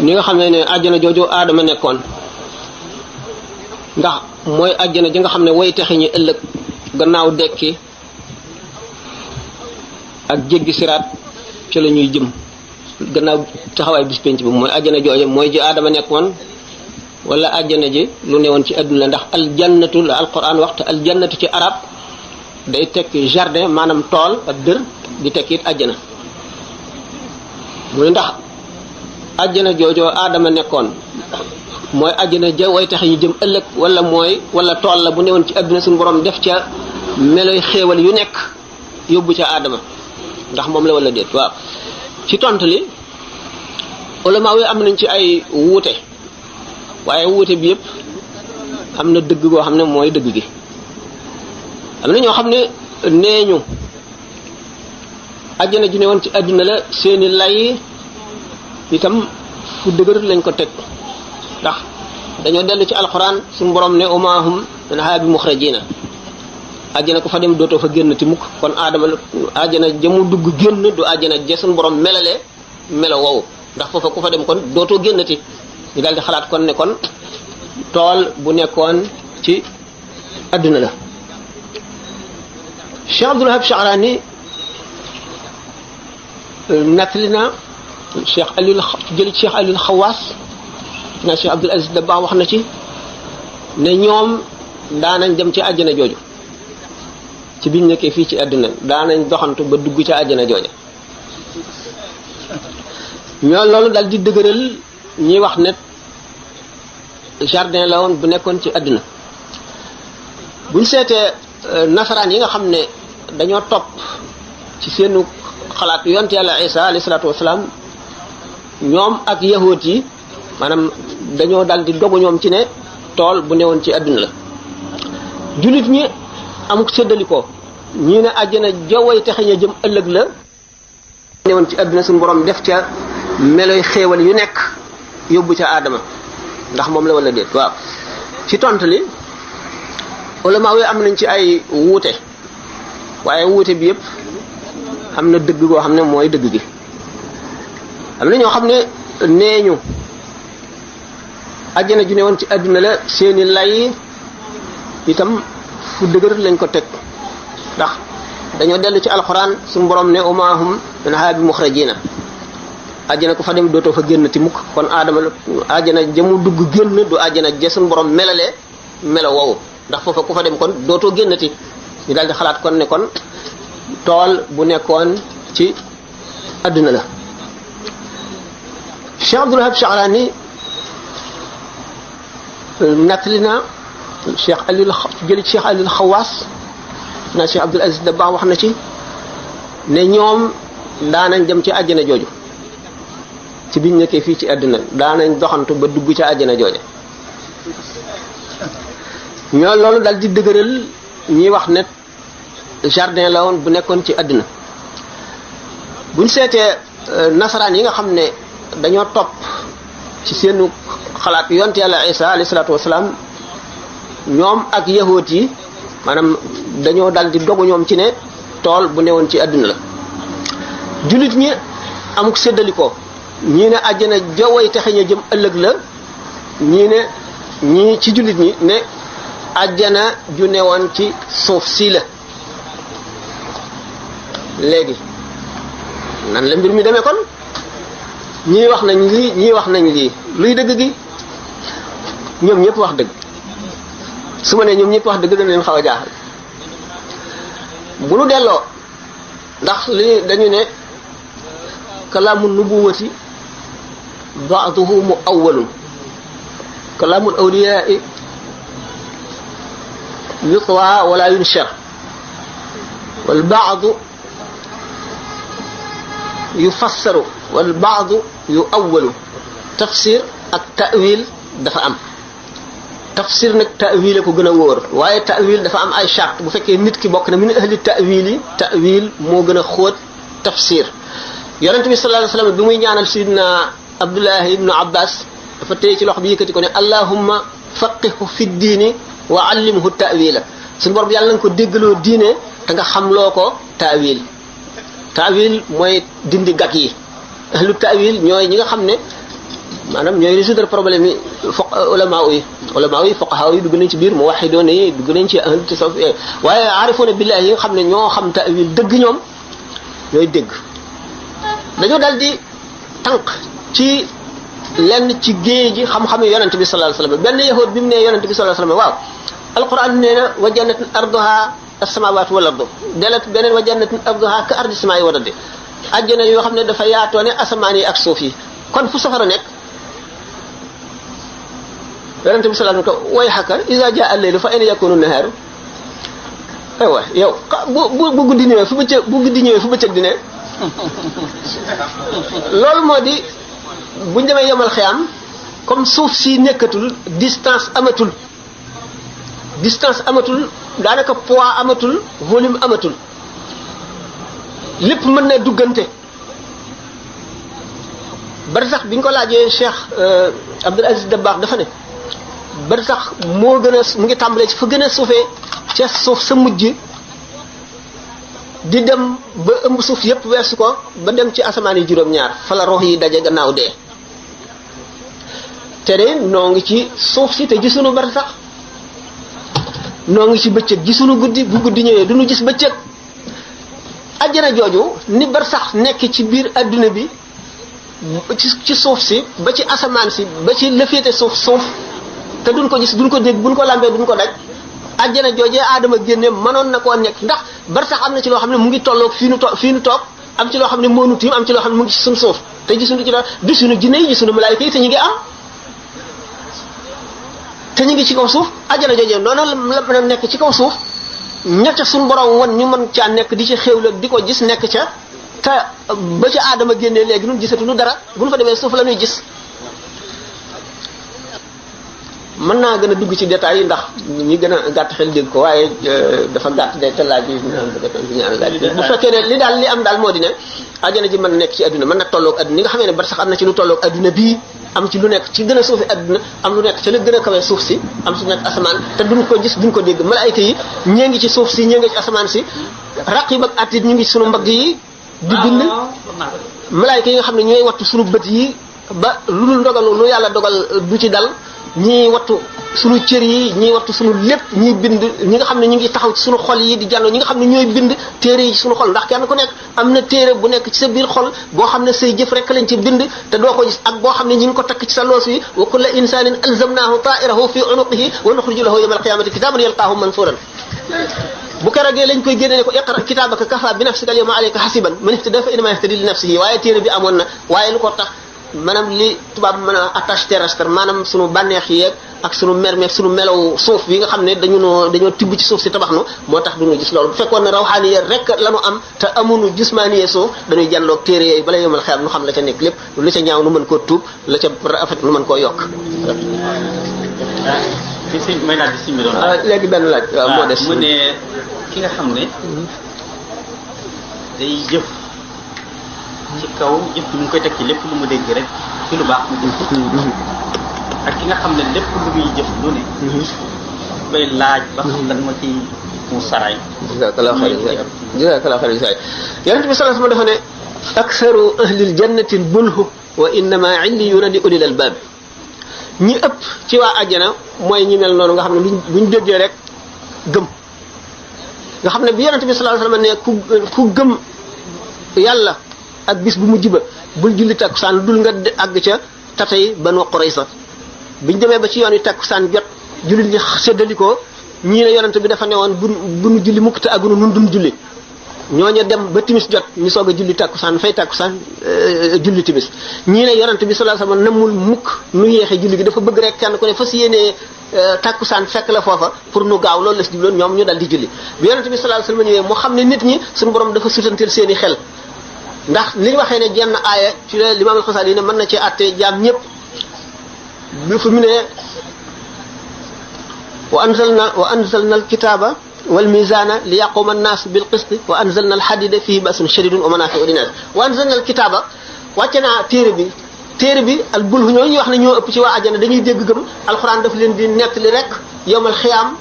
ñi nga xam ne àjjana jooju aadama nekkoon ndax mooy àjjana ji nga xam ne way texe ñi ëllëg gannaaw dekki ak jéggi siraat ci la ñuy jëm gannaaw taxawaay bis penc bi mooy àjjana jooju mooy ji aadama nekkoon wala àjjana ji lu newoon ci àdduna ndax aljannatu la alquran waxtu aljannatu ci arab day tekki jardin maanaam tool ak dër di tekki it àjjana mu ne ndax àjjana joojoo aadama nekkoon mooy àjjana ja way tax ñu jëm ëllëg wala tool la bu newoon ci àdduna suñu borom def ca meloy xéewal yu nekk yóbbu ca aadama ndax moom la wala déet waaw ci tontu li ulama yi am nañ ci ay wuute waaye wuute bi yëpp am na dëgg goo xam ne mooy dëgg gi am na ñoo xam ne nee ñu àjjana ju ne woon ci àdduna la seeni lay itam fu dëgër lañ ko teg ndax dañoo dellu ci alxuraan suñu borom ne umaahum minhaa bi muxrajina àjjana ku fa dem dootoo fa génn ti mukk kon aadama àjjana jamu dugg génn du àjjana ja suñu borom melale melo wow ndax foofa ku fa dem kon dootoo génnati ñu daal di xalaat kon ne kon tool bu nekkoon ci àdduna la Cheikh Abdul Wahab Sha'rani nettali na Cheikh Aliou jëli Cheikh Aliou Xawaas na Cheikh Abdul Aziz Dabakh wax na ci ne ñoom daanañ dem ci àjjana jooju ci biñ nekkee fii ci àdduna daanañ doxantu ba dugg ca àjjana jooja ñoo loolu daal di dëgëral ñi wax ne jardin la woon bu nekkoon ci àdduna buñ seetee nasaraan yi nga xam ne dañoo topp ci seenu xalaat yonte yàlla Isa alayhi salaatu wasalaam ñoom ak yahuud yi maanaam dañoo dal di dogu ñoom ci ne tool bu newoon ci àdduna la jullit ñi amuk séddalikoo ñii ne àjjana jawway texe ña jëm ëllëg la newoon ci àdduna suñu borom def ca meloy xéewal yu nekk yóbbu ca aadama ndax moom la wala déet waaw ci tontu li ulama yi am nañ ci ay wuute waaye wuute bi yëpp am na dëgg goo xam ne mooy dëgg gi am na ñoo xam ne nee ñu àjjana ju ne woon ci àdduna la seeni lay itam fu dëgër lañ ko teg ndax dañoo dellu ci alxuraan suñu borom ne umaahum minhaa bi muxrajina àjjana ku fa dem dootoo fa génn ti mukk kon aadama àjjana jamu dugg génn du àjjana ja suñu borom melale melo wow ndax foofa ku fa dem kon dootoo génnati ñu daal di xalaat kon ne kon tool bu nekkoon ci àdduna la Cheikh Abdul Wahab Sha'rani nettali na Cheikh Aliou jëli Cheikh Aliou Xawaas na Cheikh Abdul Aziz Dabakh wax na ci ne ñoom daanañ dem ci àjjana jooju ci biñ nekkee fii ci àdduna daanañ doxantu ba dugg ca àjjana jooja ñoo loolu daal di dëgëral ñi wax ne jardin la woon bu nekkoon ci àdduna buñ seetee nasaraan yi nga xam ne dañoo topp ci seenu xalaat yonte yàlla Isa alayhi salaatu wasalaam ñoom ak yahuud yi maanaam dañoo dal di dogu ñoom ci ne tool bu newoon ci àdduna la jullit ñi amuk séddalikoo ñii ne àjjana jaway texe ña jëm ëllëg la ñii ci jullit ñi ne àjjana ju newoon ci suuf si la léegi nan la mbir mi demee kon ñii wax nañ lii ñii wax nañ lii luy dëgg gi ñoom ñëpp wax dëgg su ma nee ñoom ñëpp wax dëgg dañ leen xaw a jaaxal bu nu delloo ndax li dañu ne kalaamu nubuwati ba'duhu mu'awwalun kalaamul awliyaai yutwa wala yunshar wal ba'du yufassaru wal ba'du yu'awwalu tafsir ak ta'wil dafa am tafsir nag ta'wil ko gën a wóor waaye ta'wil dafa am ay charte bu fekkee nit ki bokk na min ahli ta'wil yi ta'wil moo gën a xóot tafsir yonente bi sallallahu alayhi wasallam bi muy ñaanal sidna Abdullah ibnu Abbas dafa téye ci loxo bi yëkkati ko ne allahumma faqihu fi diini wa allimhu ta'wila suñu borom yàlla na ko déggaloo diine te nga xamloo ko ta'wil ta'wil mooy dindi gàkk yi ahlu ta'wil ñooy ñi nga xam ne maanaam ñooy résoudre problème yi ulama yi fuqaha yi dugg nañ ci biir muwahhidun yi dugg nañ ci ahlu tasawuf waaye aarifoona billahi yi nga xam ne ñoo xam ta'wil dëgg ñoom ñooy dégg dañoo dal di tànk ci lenn ci géej gi xam-xam yi yonent bi sallallahu alayhi wasallam benn yahud bi mu nee yonent bi sallallahu alayhi wasallam waaw alquran nee na wa jannatin arduha as-samawati wal ardu delet beneen wa jannatin arduha ka ardi samaa'i wal ardi àjjana yoo xam ne dafa yaatoo ne asamaan yi ak suuf yi kon fu safara nekk yonent bi sallallahu alayhi wasallam ko way xaka iza jaa al-laylu fa ayna yakunu an-nahaaru aywa yow bu guddi ñëwee fu bëccëg di ne loolu moo di buñ demee yemal xiyam comme suuf si nekkatul distance amatul daanaka poids amatul volume amatul lépp mën na duggante bari sax biñ ko laajee Cheikh Abdul Aziz Dabakh dafa ne bari sax moo gën a mu ngi tàmbalee ci fa gën a suufee ca suuf sa mujj di dem ba ëmb suuf yépp weesu ko ba dem ci asamaan yi juróom-ñaar fa la rox yi daje gannaaw dee te de noo ngi ci suuf si te gisuñu bari sax noo ngi ci bëccëg gisuñu guddi bu guddi ñëwee duñu gis bëccëg àjjana jooju ni bar sax nekk ci biir adduna bi ci suuf si ba ci asamaan si ba ci lëfeete suuf te duñ ko gis duñ ko dégg buñ ko lambee duñ ko daj àjjana joojee aadama génne mënoon na koo nekk ndax bar sax am na ci loo xam ne mu ngi tolloog fii nu toog am ci loo xam ne moo nu tiim am ci loo xam ne mu ngi ci suñu suuf te gisuñu ci dara gisuñu jinne yi gisuñu malaayika yi te ñu ngi am te ñu ngi ci kaw suuf àjjana joojee noonu la mën a nekk ci kaw suuf ña ca suñu borom won ñu mën caa nekk di ci xéewal di ko gis nekk ca te ba ca aadama génnee léegi ñun gisatuñu dara bu ñu fa demee suuf la ñuy gis mën naa gën a dugg ci détails yi ndax ñi gën a gàtt xel dégg ko waaye dafa gàtt de te laaj yi bu fekkee ne li daal li am daal moo di ne àjjana ji mën na nekk ci adduna mën na tolloog adduna ni nga xamee ne bar sax am na ci lu tolloog adduna bii am ci lu nekk ci gën a suufi adduna am lu nekk ci la gën a kawee suuf si am su nekk asamaan te duñ ko gis duñ ko dégg malaayka yi ñee ngi ci suuf si ñee ngi ci asamaan si raqib ak atit ñu ngi ci sunu mbagg yi di bind malaayka yi nga xam ne ñooy wattu sunu bët yi ba lu dul ndogalu lu yàlla dogal du ci dal ñii wattu sunu cër yi ñii wattu sunu lépp ñii bind ñi nga xam ne ñu ngi taxaw ci sunu xol yi di jàlloo ñi nga xam ne ñooy bind téere yi ci sunu xol ndax kenn ku nekk am na téere bu nekk ci sa biir xol boo xam ne say jëf rek lañ ci bind te doo ko gis ak boo xam ne ñi ngi ko takk ci sa loos wi wa kulla insanin alzamnahu ta'irahu fi unuqihi wa nuxriju lahu yawma alqiyamati kitaban yalqaahu mansuran bu keroogee lañ koy génne ne ko iqra kitabaka kafa bi nafsika al yawma alayka hasiban man ihtada fa innama yahtadi li nafsihi waaye téere bi amoon na waaye lu ko tax maanaam li tubaab mën a attache terrestre maanaam sunu bànneex yeeg ak sunu mermeeg sunu melaw suuf bi nga xam ne dañoo tibb ci suuf si tabax nu moo tax duñu gis loolu bu fekkoon ne rawxaaniye rek lañu am te amuñu jismaaniye suuf dañuy jàlloog téere yooyu bala yomal xeyam nu xam la ca nekk lépp lu ca ñaaw nu mën koo tuub la ca rafet nu mën koo yokk may laaj si doon léegi benn laaj waaw moo des mu ne ki nga xam ne day jëf ci kaw jëf bi mu ngi koy teg ci lépp lu mu dégg rek ci lu baax mu dégg ak ki nga xam ne lépp lu muy jëf lu ne bay laaj ba xam lan moo ci mu saray. jazakallahu khairan jazakallahu khairan yonent bi sallallahu alayhi wasallam dafa ne aktharu ahlil jannati bulhu wa innama illiyuna li ulil albab ñi ëpp ci waa àjjana mooy ñi mel noonu nga xam ne buñ déggee rek gëm nga xam ne bi yonent bi sallallahu alayhi wasallam ne ku gëm yàlla ak bis bu mujj ba bul julli takkusaan dul nga àgg ca tatay Banu Qurayza biñ demee ba ci yoon wi takkusaan jot jullit ñi séddalikoo ñii ne yonent bi dafa newoon bu nu julli mukk te agunu nun duñ julli ñooñu dem ba timis jot ñu soog a julli takkusaan fay takkusaan julli timis ñii ne yonent bi sallallahu alayhi wasallam namul mukk nu yéexee julli gi dafa bëgg rek kenn ku ne fas yéenee takkusaan fekk la foofa pour nu gaaw loolu la si jubloon ñoom ñu dal di julli bi yonent bi sallallahu alayhi wasallam ñëwee moo xam ne nit ñi suñu borom dafa sutanteel seeni xel ndax li ñu waxee ne jenn aaya ci la Imaam al-Xasaali ne mën na ci àtte jaam ñëpp bi fu mu ne wa anzalna al-kitaaba wal mizaana li yaquma an-naas bil qist wa anzalna al-hadiida fiihi ba'sun shadiidun wa manaafi'u lin-naas wa anzalna al-kitaaba wàcce naa téere bi al bulhu ñooñu wax ne ñoo ëpp ci waa àjjana dañuy dégg gëm alxuraan daf leen di nettali rek yowmal xiyaam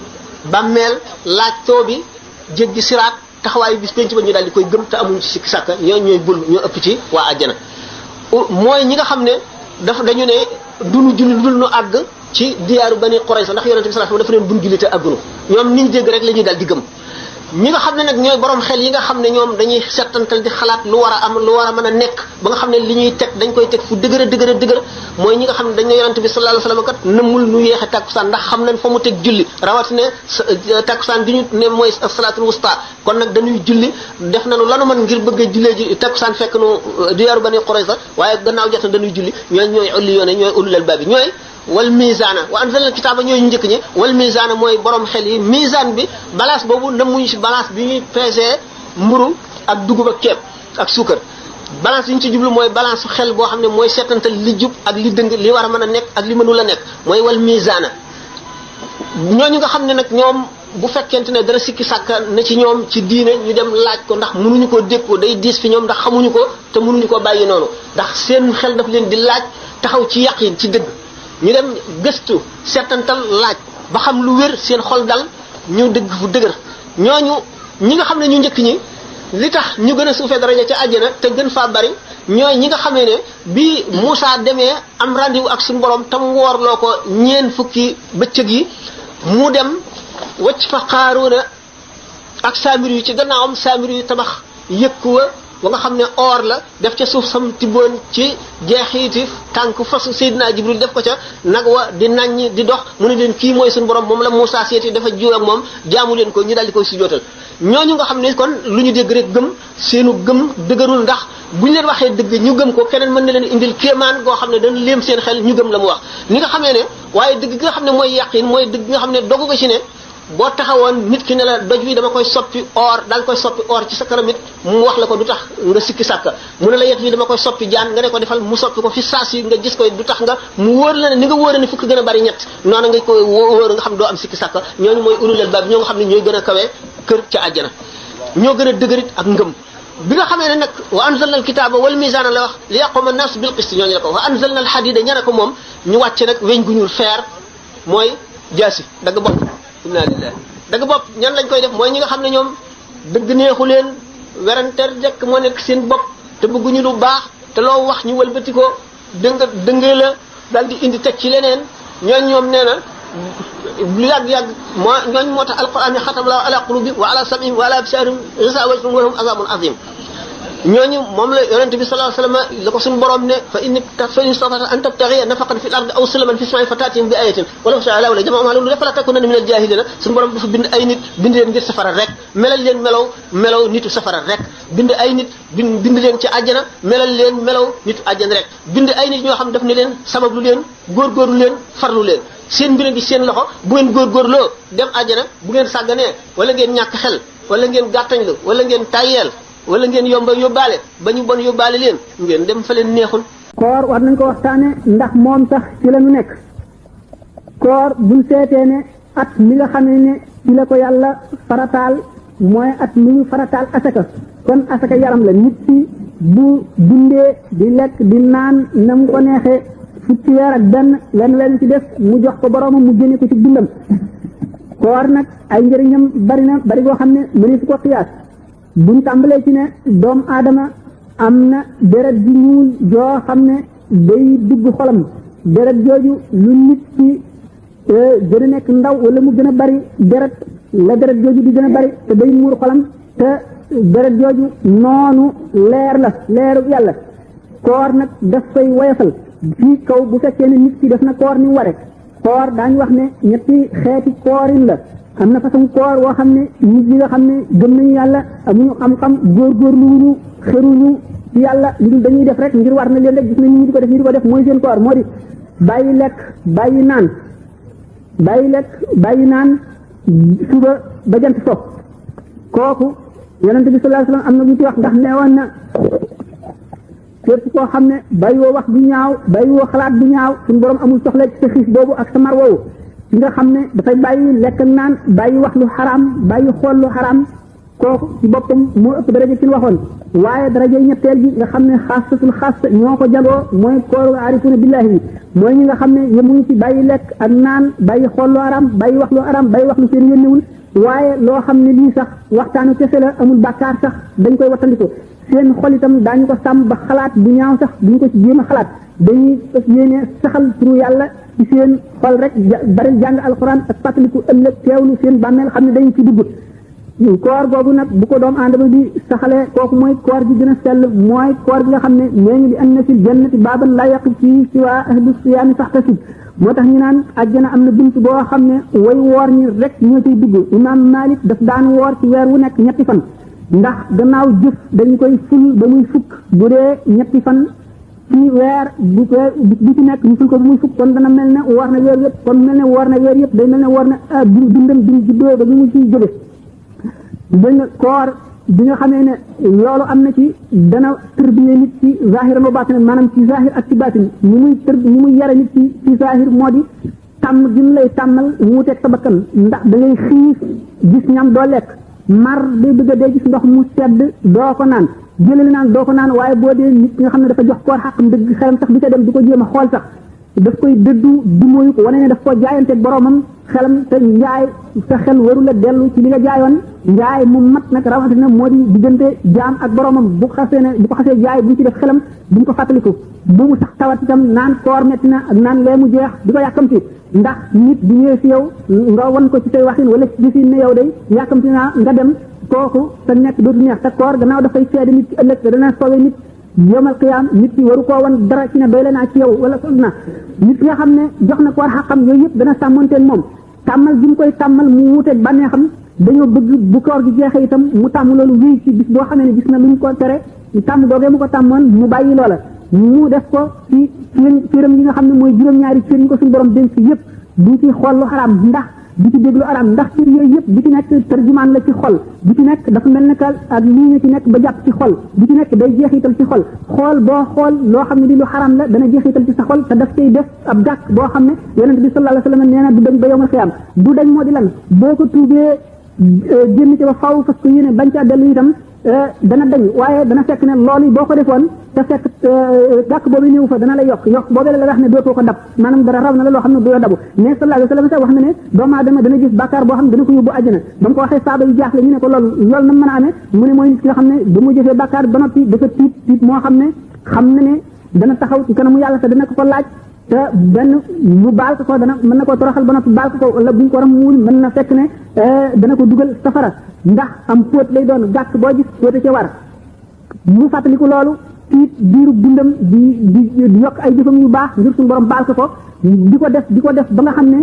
bàmmeel laaj too bi jéggi siraat taxawaayu bis penc ba ñu daal di koy gëm te amuñ ci sikki sàkka ñooy bulhu ñoo ëpp ci waa àjjana mooy ñi nga xam ne dañu ne duñu julli dul nu àgg ci diyaaru Bani Qurayza ndax yonent bi sallallahu alayhi wasallam dafa leen buñ julli te àggunu ñoom niñ dégg rek la ñuy daal di gëm ñi nga xam ne nag ñooy borom xel yi nga xam ne ñoom dañuy settantal di xalaat lu war a am lu war a mën a nekk ba nga xam ne li ñuy teg dañ koy teg fu dëgër mooy ñi nga xam ne dañ ne yonent bi sallallahu alayhi wasallam kat nëmmul nu yéexe takkusaan ndax xam nañ fa mu teg julli rawatina takkusaan bi ñu ne mooy salaatul wusta kon nag dañuy julli def nañu lanu mën ngir bëgg a jullee ji takkusaan fekk nu diyaaru Bani Qurayza waaye gannaaw jot na dañuy julli ñooy ulli yoone ñooy ulul albab bi ñooy wal mizaana wa anzalna al-kitaaba ñooy njëkk ñi wal mizaana mooy borom xel yi mizaan bi balance boobu namuñu si balance bi ñuy peser mburu ak dugub ak ceeb ak suukar balance yi ñu ci jublu mooy balance su xel boo xam ne mooy seetantal li jub ak li dëng li war a mën a nekk ak li mënul a nekk mooy wal mizaana ñooñu nga xam ne nag ñoom bu fekkente ne dara sikki sàkka na ci ñoom ci diine ñu dem laaj ko ndax mënuñu koo dékku day diis fi ñoom ndax xamuñu ko te mënuñu ko bàyyi noonu ndax seen xel daf leen di laaj taxaw ci yaqin ci dëgg ñu dem gëstu seetantal laaj ba xam lu wér seen xol dal ñu dëgg fu dëgër ñooñu ñi nga xam ne ñu njëkk ñi li tax ñu gën a suufee daraja ca àjjana te gën faa bari ñooy ñi nga xamee ne bi Moussa demee am rendez-vous ak suñu borom tam woorloo ko ñeen fukki bëccëg yi mu dem wacc fa Qaaruuna ak Saamiri yu ci gannaawam Saamiri yu tabax yëkku wa nga xam ne or la def ca suuf sam tibboon ci jeexiiti tànk fasu Seydina Jibril def ko ca nag wa di naññ di dox mu ne leen kii mooy suñu borom moom la Moussa seeti dafa jiw ak moom jaamu leen ko ñu daal di koy sujootal ñooñu nga xam ne kon lu ñu dégg rek gëm seenu gëm dëgërul ndax bu ñu leen waxee dëgg ñu gëm ko keneen mën na leen indil kéemaan goo xam ne dañ léem seen xel ñu gëm la mu wax ni nga xamee ne waaye dëgg gi nga xam ne mooy yàqin mooy dëgg nga xam ne dogu nga ci ne boo taxawoon nit ki ne la doj wi dama koy soppi or daal koy soppi or ci sa kanam it mu wax la ko du tax nga sikki sàkka mu ne la yet wi dama koy soppi jaan nga ne ko defal mu soppi ko fi saas yi nga gis koy du tax nga mu wóor la ne ni nga wóor ne fukk gën a bari ñett noonu nga koy wóor nga xam doo am sikki sàkka ñooñu mooy ulul albab ñoo nga xam ne ñooy gën a kawee kër ca àjjana ñoo gën a dëgërit ak ngëm bi nga xamee ne nag wa anzalna al-kitaaba wal mizaana la wax li yaquma an-naas bil qist ñooñu la ko wa anzalna al-hadiida ña ne ko moom ñu wàcce nag weñ gu ñuul feer mooy jaasi dagg bopp inna lillahi dagg bopp ñan lañ koy def mooy ñi nga xam ne ñoom dëgg neexu leen werante rek moo nekk seen bopp te bëgguñu lu baax te loo wax ñu wëlbati ko dëngee la daal di indi teg ci leneen ñoom nee na lu yàgg ñooñ moo tax alquran ne xatam la ala qulubi wa ala sam'ihim wa ala absarihim ghishawatun wa lahum azabun azim ñooñu moom la yonent bi sallallahu alayhi wasallam la ko suñu borom ne fa in istata an tabtaghi nafaqan fil ardi aw sulaman fi samai fatatihim bi ayatin wala sha'a la jama'u lu defala takunanna min al jahilina suñu borom dafa bind ay nit bind leen ngir safara rek melal leen melaw nitu safara rek bind ay nit bind leen ci àjjana melal leen melaw nitu àjjana rek bind ay nit ñoo xam daf ne leen sabablu leen góorgóorlu leen farlu leen seen mbir gi seen loxo bu ngeen góorgóorloo dem àjjana bu ngeen sàgganee wala ngeen ñàkk xel wala ngeen gàttañlu wala ngeen tayyeel wala ngeen yomba yóbbaale ba ñu bon yóbbaale leen ngeen dem fa leen neexul. koor war nañ ko waxtaane ndax moom sax ci la ñu nekk koor buñ seetee ne at mi nga xam ne ci la ko yàlla farataal mooy at mi ñu farataal asaka kon asaka yaram la nit ki bu dundee di lekk di naan na mu ko neexee fukki weer ak benn leen ci def mu jox ko boromam mu génne ko ci dundam koor nag ay njëriñam bari goo xam ne mënees su ko xiyaas buñ tàmbalee ci ne doomu aadama am na deret ji ñuul joo xam ne day dugg xolam deret jooju lu nit ci gën a nekk ndaw wala mu gën a bari deret la deret jooju di gën a bari te day muur xolam te deret jooju noonu leer la leeru yàlla koor nag daf koy woyofal fii kaw bu fekkee ne nit ki def na koor ni ware koor daañu wax ne ñetti xeeti koorin la am na façon koor woo xam ne nit ñi nga xam ne gëm nañu yàlla amuñu xam-xam góorgóorlu wuñu xëruñu ci yàlla lu dañuy def rek ngir war na leen rek gis nañ ñu di ko def ñu di ko def mooy seen koor moo di bàyyi lekk bàyyi naan suba ba jant so kooku yonente bi sallallahu alayhi wasallam am na lu ci wax ndax neewoon na képp koo xam ne bàyyi woo wax bu ñaaw bàyyi woo xalaat bu ñaaw suñu borom amul soxla ci sa xiif boobu ak sa mar woowu ci nga xam ne dafay bàyyi lekk ak naan bàyyi wax lu xaraam bàyyi xool lu xaraam kooku ci boppam moo ëpp daraja ci waxoon waaye daraja ñetteel gi nga xam ne xaasatul xaas ñoo ko jagoo mooy kooru aarifuna billahi bi mooy ñi nga xam ne yemuñu ci bàyyi lekk ak naan bàyyi xool lu xaraam bàyyi wax lu xaraam bàyyi wax lu seen yónnewul waaye loo xam ne lii sax waxtaanu kese la amul bàkkaar sax dañ koy wattandiko seen xol itam daañu ko sàmm ba xalaat bu ñaaw sax duñ ko ci jéem a xalaat dañuy yéene saxal turu yàlla ci seen xol rek bari jàng alxuraan ak fàttaliku ëllëg teewlu seen bàmmeel xam ne dañu ci dugg koor googu nag bu ko doom aadama bi saxalee kooku mooy koor gi gën a sell mooy koor gi nga xam ne nee ñu di anna fil jannati baaban laa yaqif fii siwaa ahlu siyaami faxtasib moo tax ñu naan àjjana am na bunt boo xam ne way woor ñi rek ñoo ciy dugg imaam Malik daf daan woor ci weer wu nekk ñetti fan ndax gannaaw jëf dañ koy ful ba muy fukk bu dee ñetti fan ci weer bu ci nekk ñu ful ko ba muy fukk kon dana mel ne woor na weer yëpp kon mel ne woor na weer yëpp day mel ne woor na dundam bi juddoo ba ñu mu ciy jóge dégg nga koor bi nga xamee ne loolu am na ci dana tërbiye nit ci zahir wa baatin maanaam ci zahir ak ci baatin ni muy yare nit ci zahir moo di tàmm gi mu lay tàmmal wuuteeg sa bakkan ndax da ngay xiif gis ñam doo lekk mar day bëgg a dee gis ndox mu sedd doo ko naan jëlali naan doo ko naan waaye boo dee nit nga xam ne dafa jox koor xàqam dëgg xelam sax di ca dem di ko jéem a xool sax daf koy dëddu du mooyu ko wane ne daf ko jaayanteeg boromam xelam te njaay sa xel waru la dellu ci li nga jaayoon njaay mu mat nag rawatina moo di diggante jaam ak boromam bu ko xasee jaay bu ñu ci def xelam bu ñu ko fàttaliku bu mu sax tawat itam naan koor metti na ak naan lee mu jeex di ko yàkkamti ndax nit bu ñëwee fi yow nga wan ko ci say waxin wala ci gisin ne yow day yàkkamti naa nga dem kooku sa nekk dootu neex te koor gannaaw dafay seede nit ci ëllëg te dana soowee nit yawmal qiyaam nit ki waru koo wan dara ci ne doy la naa ci yow wala sol na nit ki nga xam ne jox na koor xaqam yooyu yëpp dana sàmmonteen moom tàmmal gi mu koy tàmmal mu wuuteeg bànnee xam dañoo bëgg bu koor gi jeexee itam mu tàmm loolu wéy ci bis boo xamee ne gis na lu ñu ko tere tàmm doogee mu ko tàmmoon mu bàyyi loola mu def ko ci cëram yi nga xam ne mooy juróom-ñaari cër yi ko suñu borom dénk yëpp du ci xool lu xaraam ndax di ci déglu araam ndax cër yooyu yëpp bi ci nekk tarjumaan la ci xol bi ci nekk dafa mel ne que ak lii nga ci nekk ba jàpp ci xol bi ci nekk day jeexital ci xol xool boo xool loo xam ne li lu xaraam la dana jeexital ci sa xol te daf koy def ab gàkk boo xam ne yonent bi sallallahu alayhi wa sallam nee na du dañ ba yawmal xiyaam du dañ moo di lan boo ko tuubee génn ci ba faw fas ko yéene bañ caa dellu itam dana dañ waaye dana fekk ne loolu boo ko defoon te fekk gàkk boobu ñëw fa dana la yokk boobee la wax ne dootoo ko dab maanaam dara raw na la loo xam ne du la dabu mais sallallahu alayhi wa sallam sax wax na ne doomu aadama dana gis bàkkaar boo xam ne dana ko yóbbu àjjana ba mu ko waxee saaba yu jaaxle ñu ne ko loolu na mën a amee mu ne mooy nit ki nga xam ne ba mu jëfee bàkkaar ba noppi dafa tiit moo xam ne dana taxaw ci kanamu yàlla te dana ko laaj te benn mu baal ko dana mën na koo toroxal ba noppi baal ko wala buñ ko ram muul mën na fekk ne dana ko dugal safara ndax am póot lay doon gàkk boo gis póote ca war mu fàttaliku loolu tiit diiru dundam di yokk ay jëfam yu baax ngir suñu borom baal ko di ko def ba nga xam ne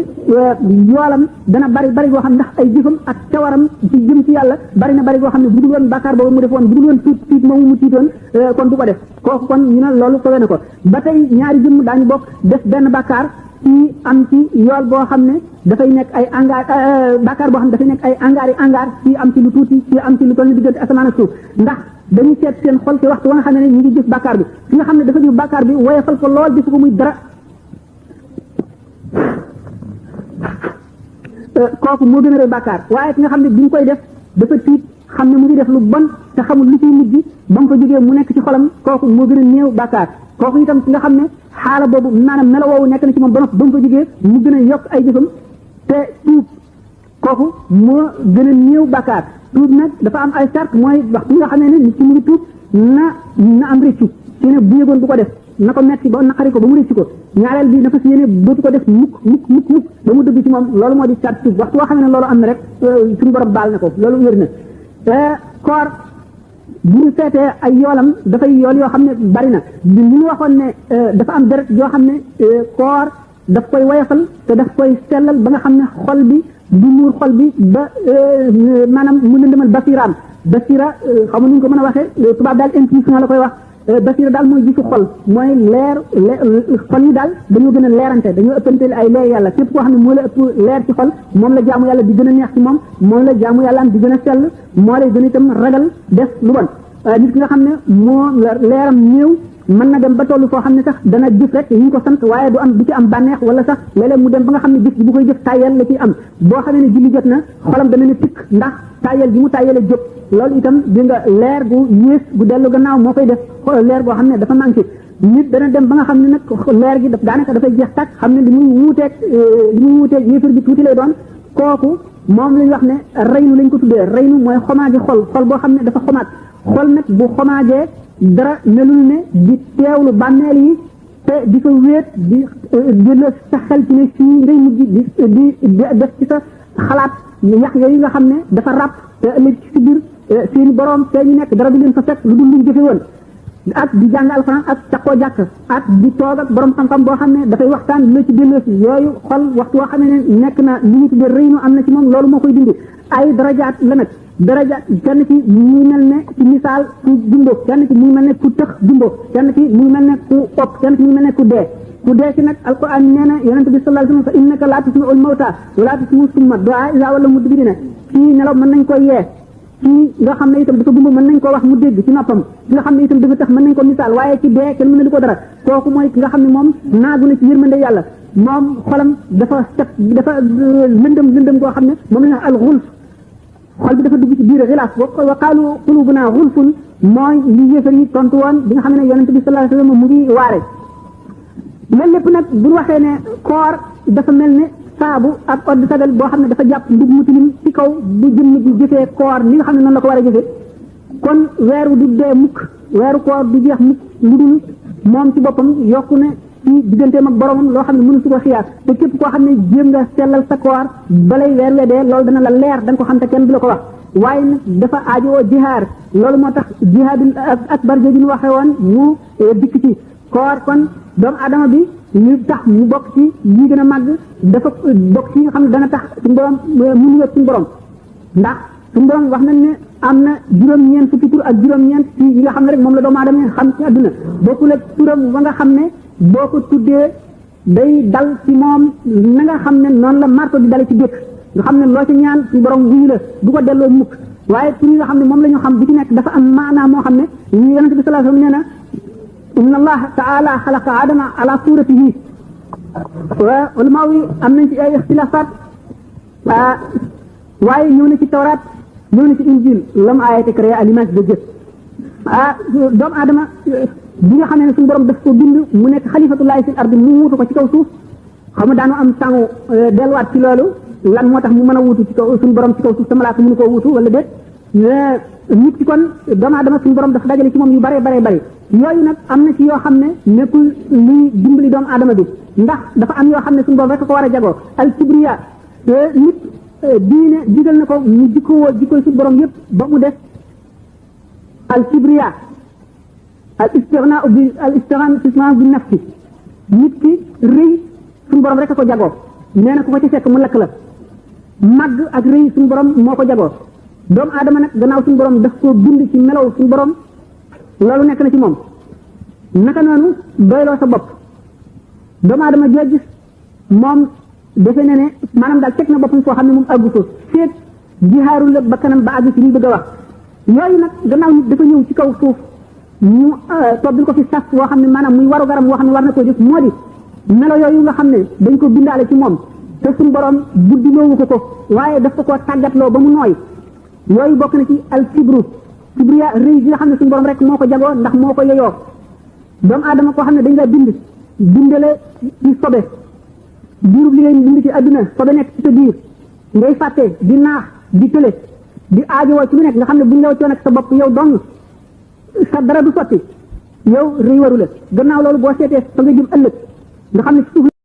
yoolam dana bari goo xam ndax ay jëfam ak cawaram ci jëm ci yàlla bari na bari goo xam ne bu dul woon bàkkaar boobu mu defoon bu dul woon tiit moomu mu tiitoon kon du ko def kooku kon ñu ne loolu sowe na ko ba tey ñaari jëmm daañu bokk def benn bàkkaar ci am ci yool boo xam ne dafay nekk ay angaar bàkkaar boo xam ne dafay nekk ay angaar ci am ci lu tuuti ci am ci lu toll ni diggante asamaan ak suuf ndax dañuy seet seen xol ci waxtu wa nga xam ne ñu ngi jëf bàkkaar bi fi nga xam ne dafa jëf bàkkaar bi woyefal ko lool defu ko muy dara kooku moo gën a rëy bàkkaar waaye ki nga xam ne bi ñu koy def dafa tiit xam ne mu ngi def lu bon te xamul lu ciy mujj ba mu fa jógee mu nekk ci xolam kooku moo gën a néew bàkkaar kooku itam ki nga xam ne xaala boobu maanaam melo woowu nekk na ci moom ba mu fa jógee mu gën a yokk ay jëfam te tuub kooku moo gën a néew bàkkaar tuub nag dafa am ay sart mooy waxtu nga xam ne nit ci mu ngi tuub na am rëccu ci ne bu yëgoon du ko def na ko metti ba naqari ko ba mu rëccu ko ñaareel bi dafa si yéene dootu ko def mukk ba mu dëgg ci moom loolu moo di sart tuub waxtu boo xam ne loolu am na rek suñu borom baal na ko loolu wér na koor bu ñu seetee ay yoolam dafay yool yoo xam ne bari na li ñu waxoon ne dafa am deret yoo xam ne koor daf koy woyofal te daf koy sellal ba nga xam ne xol bi du muur xol bi ba maanaam mën na demal basiraam basira xam nu ñu ko mën a waxee tubaab daal intuition la koy wax basira daal mooy gisu xol mooy leer xol yi daal dañoo gën a leerante dañoo ëppante ay leer yàlla képp koo xam ne moo la ëpp leer ci xol moom la jaamu yàlla di gën a neex ci moom la jaamu yàlla am di gën a sell moo lay gën a itam ragal def lu bon nit ki nga xam ne moo leeram néew mën na dem ba tollu foo xam ne sax dana jëf rek yi ñu ko sant waaye du ci am bànneex wala sax léeg-léeg mu dem ba nga xam ne jëf bu koy jëf tàyyel la ciy am boo xamee ne julli jot na xolam dana ne tikk ndax tàyyel gi mu tàyyele jóg loolu itam di nga leer gu yées gu dellu gannaaw moo koy def leer goo xam ne dafa manqué nit dana dem ba nga xam ne nag leer gi daanaka dafay jeex tàkk xam ne li muy wuuteeg yéefar bi tuuti lay doon kooku moom lañ wax ne reynu lañ ko tuddee reynu mooy xomaagi xol boo xam ne dafa xomaat xol nag bu xomaagee dara melul ne di teewlu bànneel yi te di ko wéet di la sa xel ci ne fii ngay mujj di def ci sa xalaat yax yooyu nga xam ne dafa ràpp te ëllëg ci si biir seen borom te ñu nekk dara du leen fa fekk lu dul luñ jëfe woon ak di jàng alxuraan ak taxoo jàkk ak di toog ak borom xam-xam boo xam ne dafay waxtaan la ci delloosi yooyu xol waxtu woo xam ne nekk na li ñu tuddee rëynu am na ci moom loolu moo koy dindi ay darajaat la nag darajaat kenn ci muy mel ne ci misaal ku dumbo kenn ci muy mel ne ku tëx dumbo kenn ci muy mel ne ku opp kenn ci muy mel ne ku dee ci nag alquran nee na yonente bi sallallahu alayhi wa sallam fa innaka laa tusmi'ul mawta wa laa tusmi'u summa du'a iza walla mudbirina kii nelaw mën nañ ko yee kii nga xam ne itam dafa gumba mën nañ koo wax mu dégg ci noppam ki nga xam ne itam dafa tax mën nañ ko misaal waaye ci dee kenn mën na di ko dara kooku mooy ki nga xam ne moom naagu na ci yërmande yàlla moom xolam dafa set dafa lëndëm koo xam ne moom la ñu wax al xulf xol bi dafa dugg ci biir xilaas wa qaalu qulubuna xulfun mooy li yéefar yi tontu woon bi nga xam ne yonente bi sallallahu alayhi wa sallam mu ngi waare loolu lépp nag bu ñu waxee ne koor dafa mel ne saabu ak odd sagal boo xam ne dafa jàpp ndug mu tilim ci kaw bu jëmm ji jëfee koor ni nga xam ne noonu la ko war a jëfee kon weeru du dee mukk weeru koor du jeex mukk lu dul moom ci boppam yokku ne ci digganteem ak boromam loo xam ne mënu su ko xiyaas te képp koo xam ne jéem nga sellal sa koor balay weer we dee loolu dana la leer da nga ko xam te kenn du la ko wax waaye nag dafa aajowoo jihaar loolu moo tax jihaadul akbar jooju ñu waxee woon mu dikk ci koor kon doomu adama bi ñu tax mu bokk ci yi gën a màgg dafa bokk ci nga xam ne dana tax suñu borom mu nuyoog suñu borom ndax suñu borom wax nañ ne am na juróom-ñeent fukki tur ak juróom-ñeent ci yi nga xam ne rek moom la doomu adama xam ci àdduna bokkul ak turam ba nga xam ne boo ko tuddee day dal ci moom na nga xam ne noonu la marto di dale ci dëkk nga xam ne loo ci ñaan suñu borom wuyu la du ko delloo mukk waaye tur yi nga xam ne moom la ñu xam bi ci nekk dafa am maanaa moo xam ne ñu yonente bi sallallahu alayhi wasallam nee na inna allaha taala xalaqa adama ala suratihi wa ulama yi am nañ ci ay ixtilaafaat waaye ñëw na ci tawraat ñëw na ci injil lam ayate créé à l'image de Dieu doomu adama bi nga xam ne suñu borom daf ko bind mu nekk xalifatullahi fil ardi mu wuutu ko ci kaw suuf xam nga daanu am sangu delluwaat ci loolu lan moo tax mu mën a wuutu ci kaw suñu borom ci kaw suuf te malaaka mënu koo wuutu wala déet nit ki kon doomu adama suñu borom dafa dajale ci moom yu bare yooyu nag am na ci yoo xam ne nekkul luy dimbali doomu adama bi ndax dafa am yoo xam ne suñu borom rek ko war a jagoo al kibriya nit diine digal na ko mu jikkoy suñu borom yëpp ba mu def al kibriya al istighnaa bi nafsi nit ki rëy suñu borom rek ko jagoo nee na ku ko ci fekk mu lakk la màgg ak rëy suñu borom moo ko jagoo doomu aadama nag gannaaw suñu borom daf koo bind ci melaw suñu borom loolu nekk na ci moom naka noonu doyloo sa bopp doomu aadama joo gis moom defe ne ne maanaam daal teg na boppam foo xam ne moom àggu ko seet jihaaru la ba kanam ba àgg ci liy bëgg a wax yooyu nag gannaaw nit dafa ñëw ci kaw suuf ñu tobbil ko fi sas woo xam ne maanaam muy waru garam woo xam ne war na koo jëf moo di melo yooyu nga xam ne dañ ko bindaale ci moom te suñu borom buddiloowu ko waaye daf ko koo tàggatloo ba mu nooy yooyu bokk na ci al kibriya rëy gi nga xam ne suñu borom rek moo ko jagoo ndax moo ko yeyoo doomu aadama koo xam ne dañ la bindale ci sobe diirub li ngay bind ci àdduna sobe nekk ci sa biir ngay fàtte di naax di tële di aajowoo ci lu nekk nga xam ne buñ la waccoon ak sa bopp yow dong sa dara du sotti yow rëy waru la gannaaw loolu boo seetee fa nga jëm ëllëg nga xam ne suuf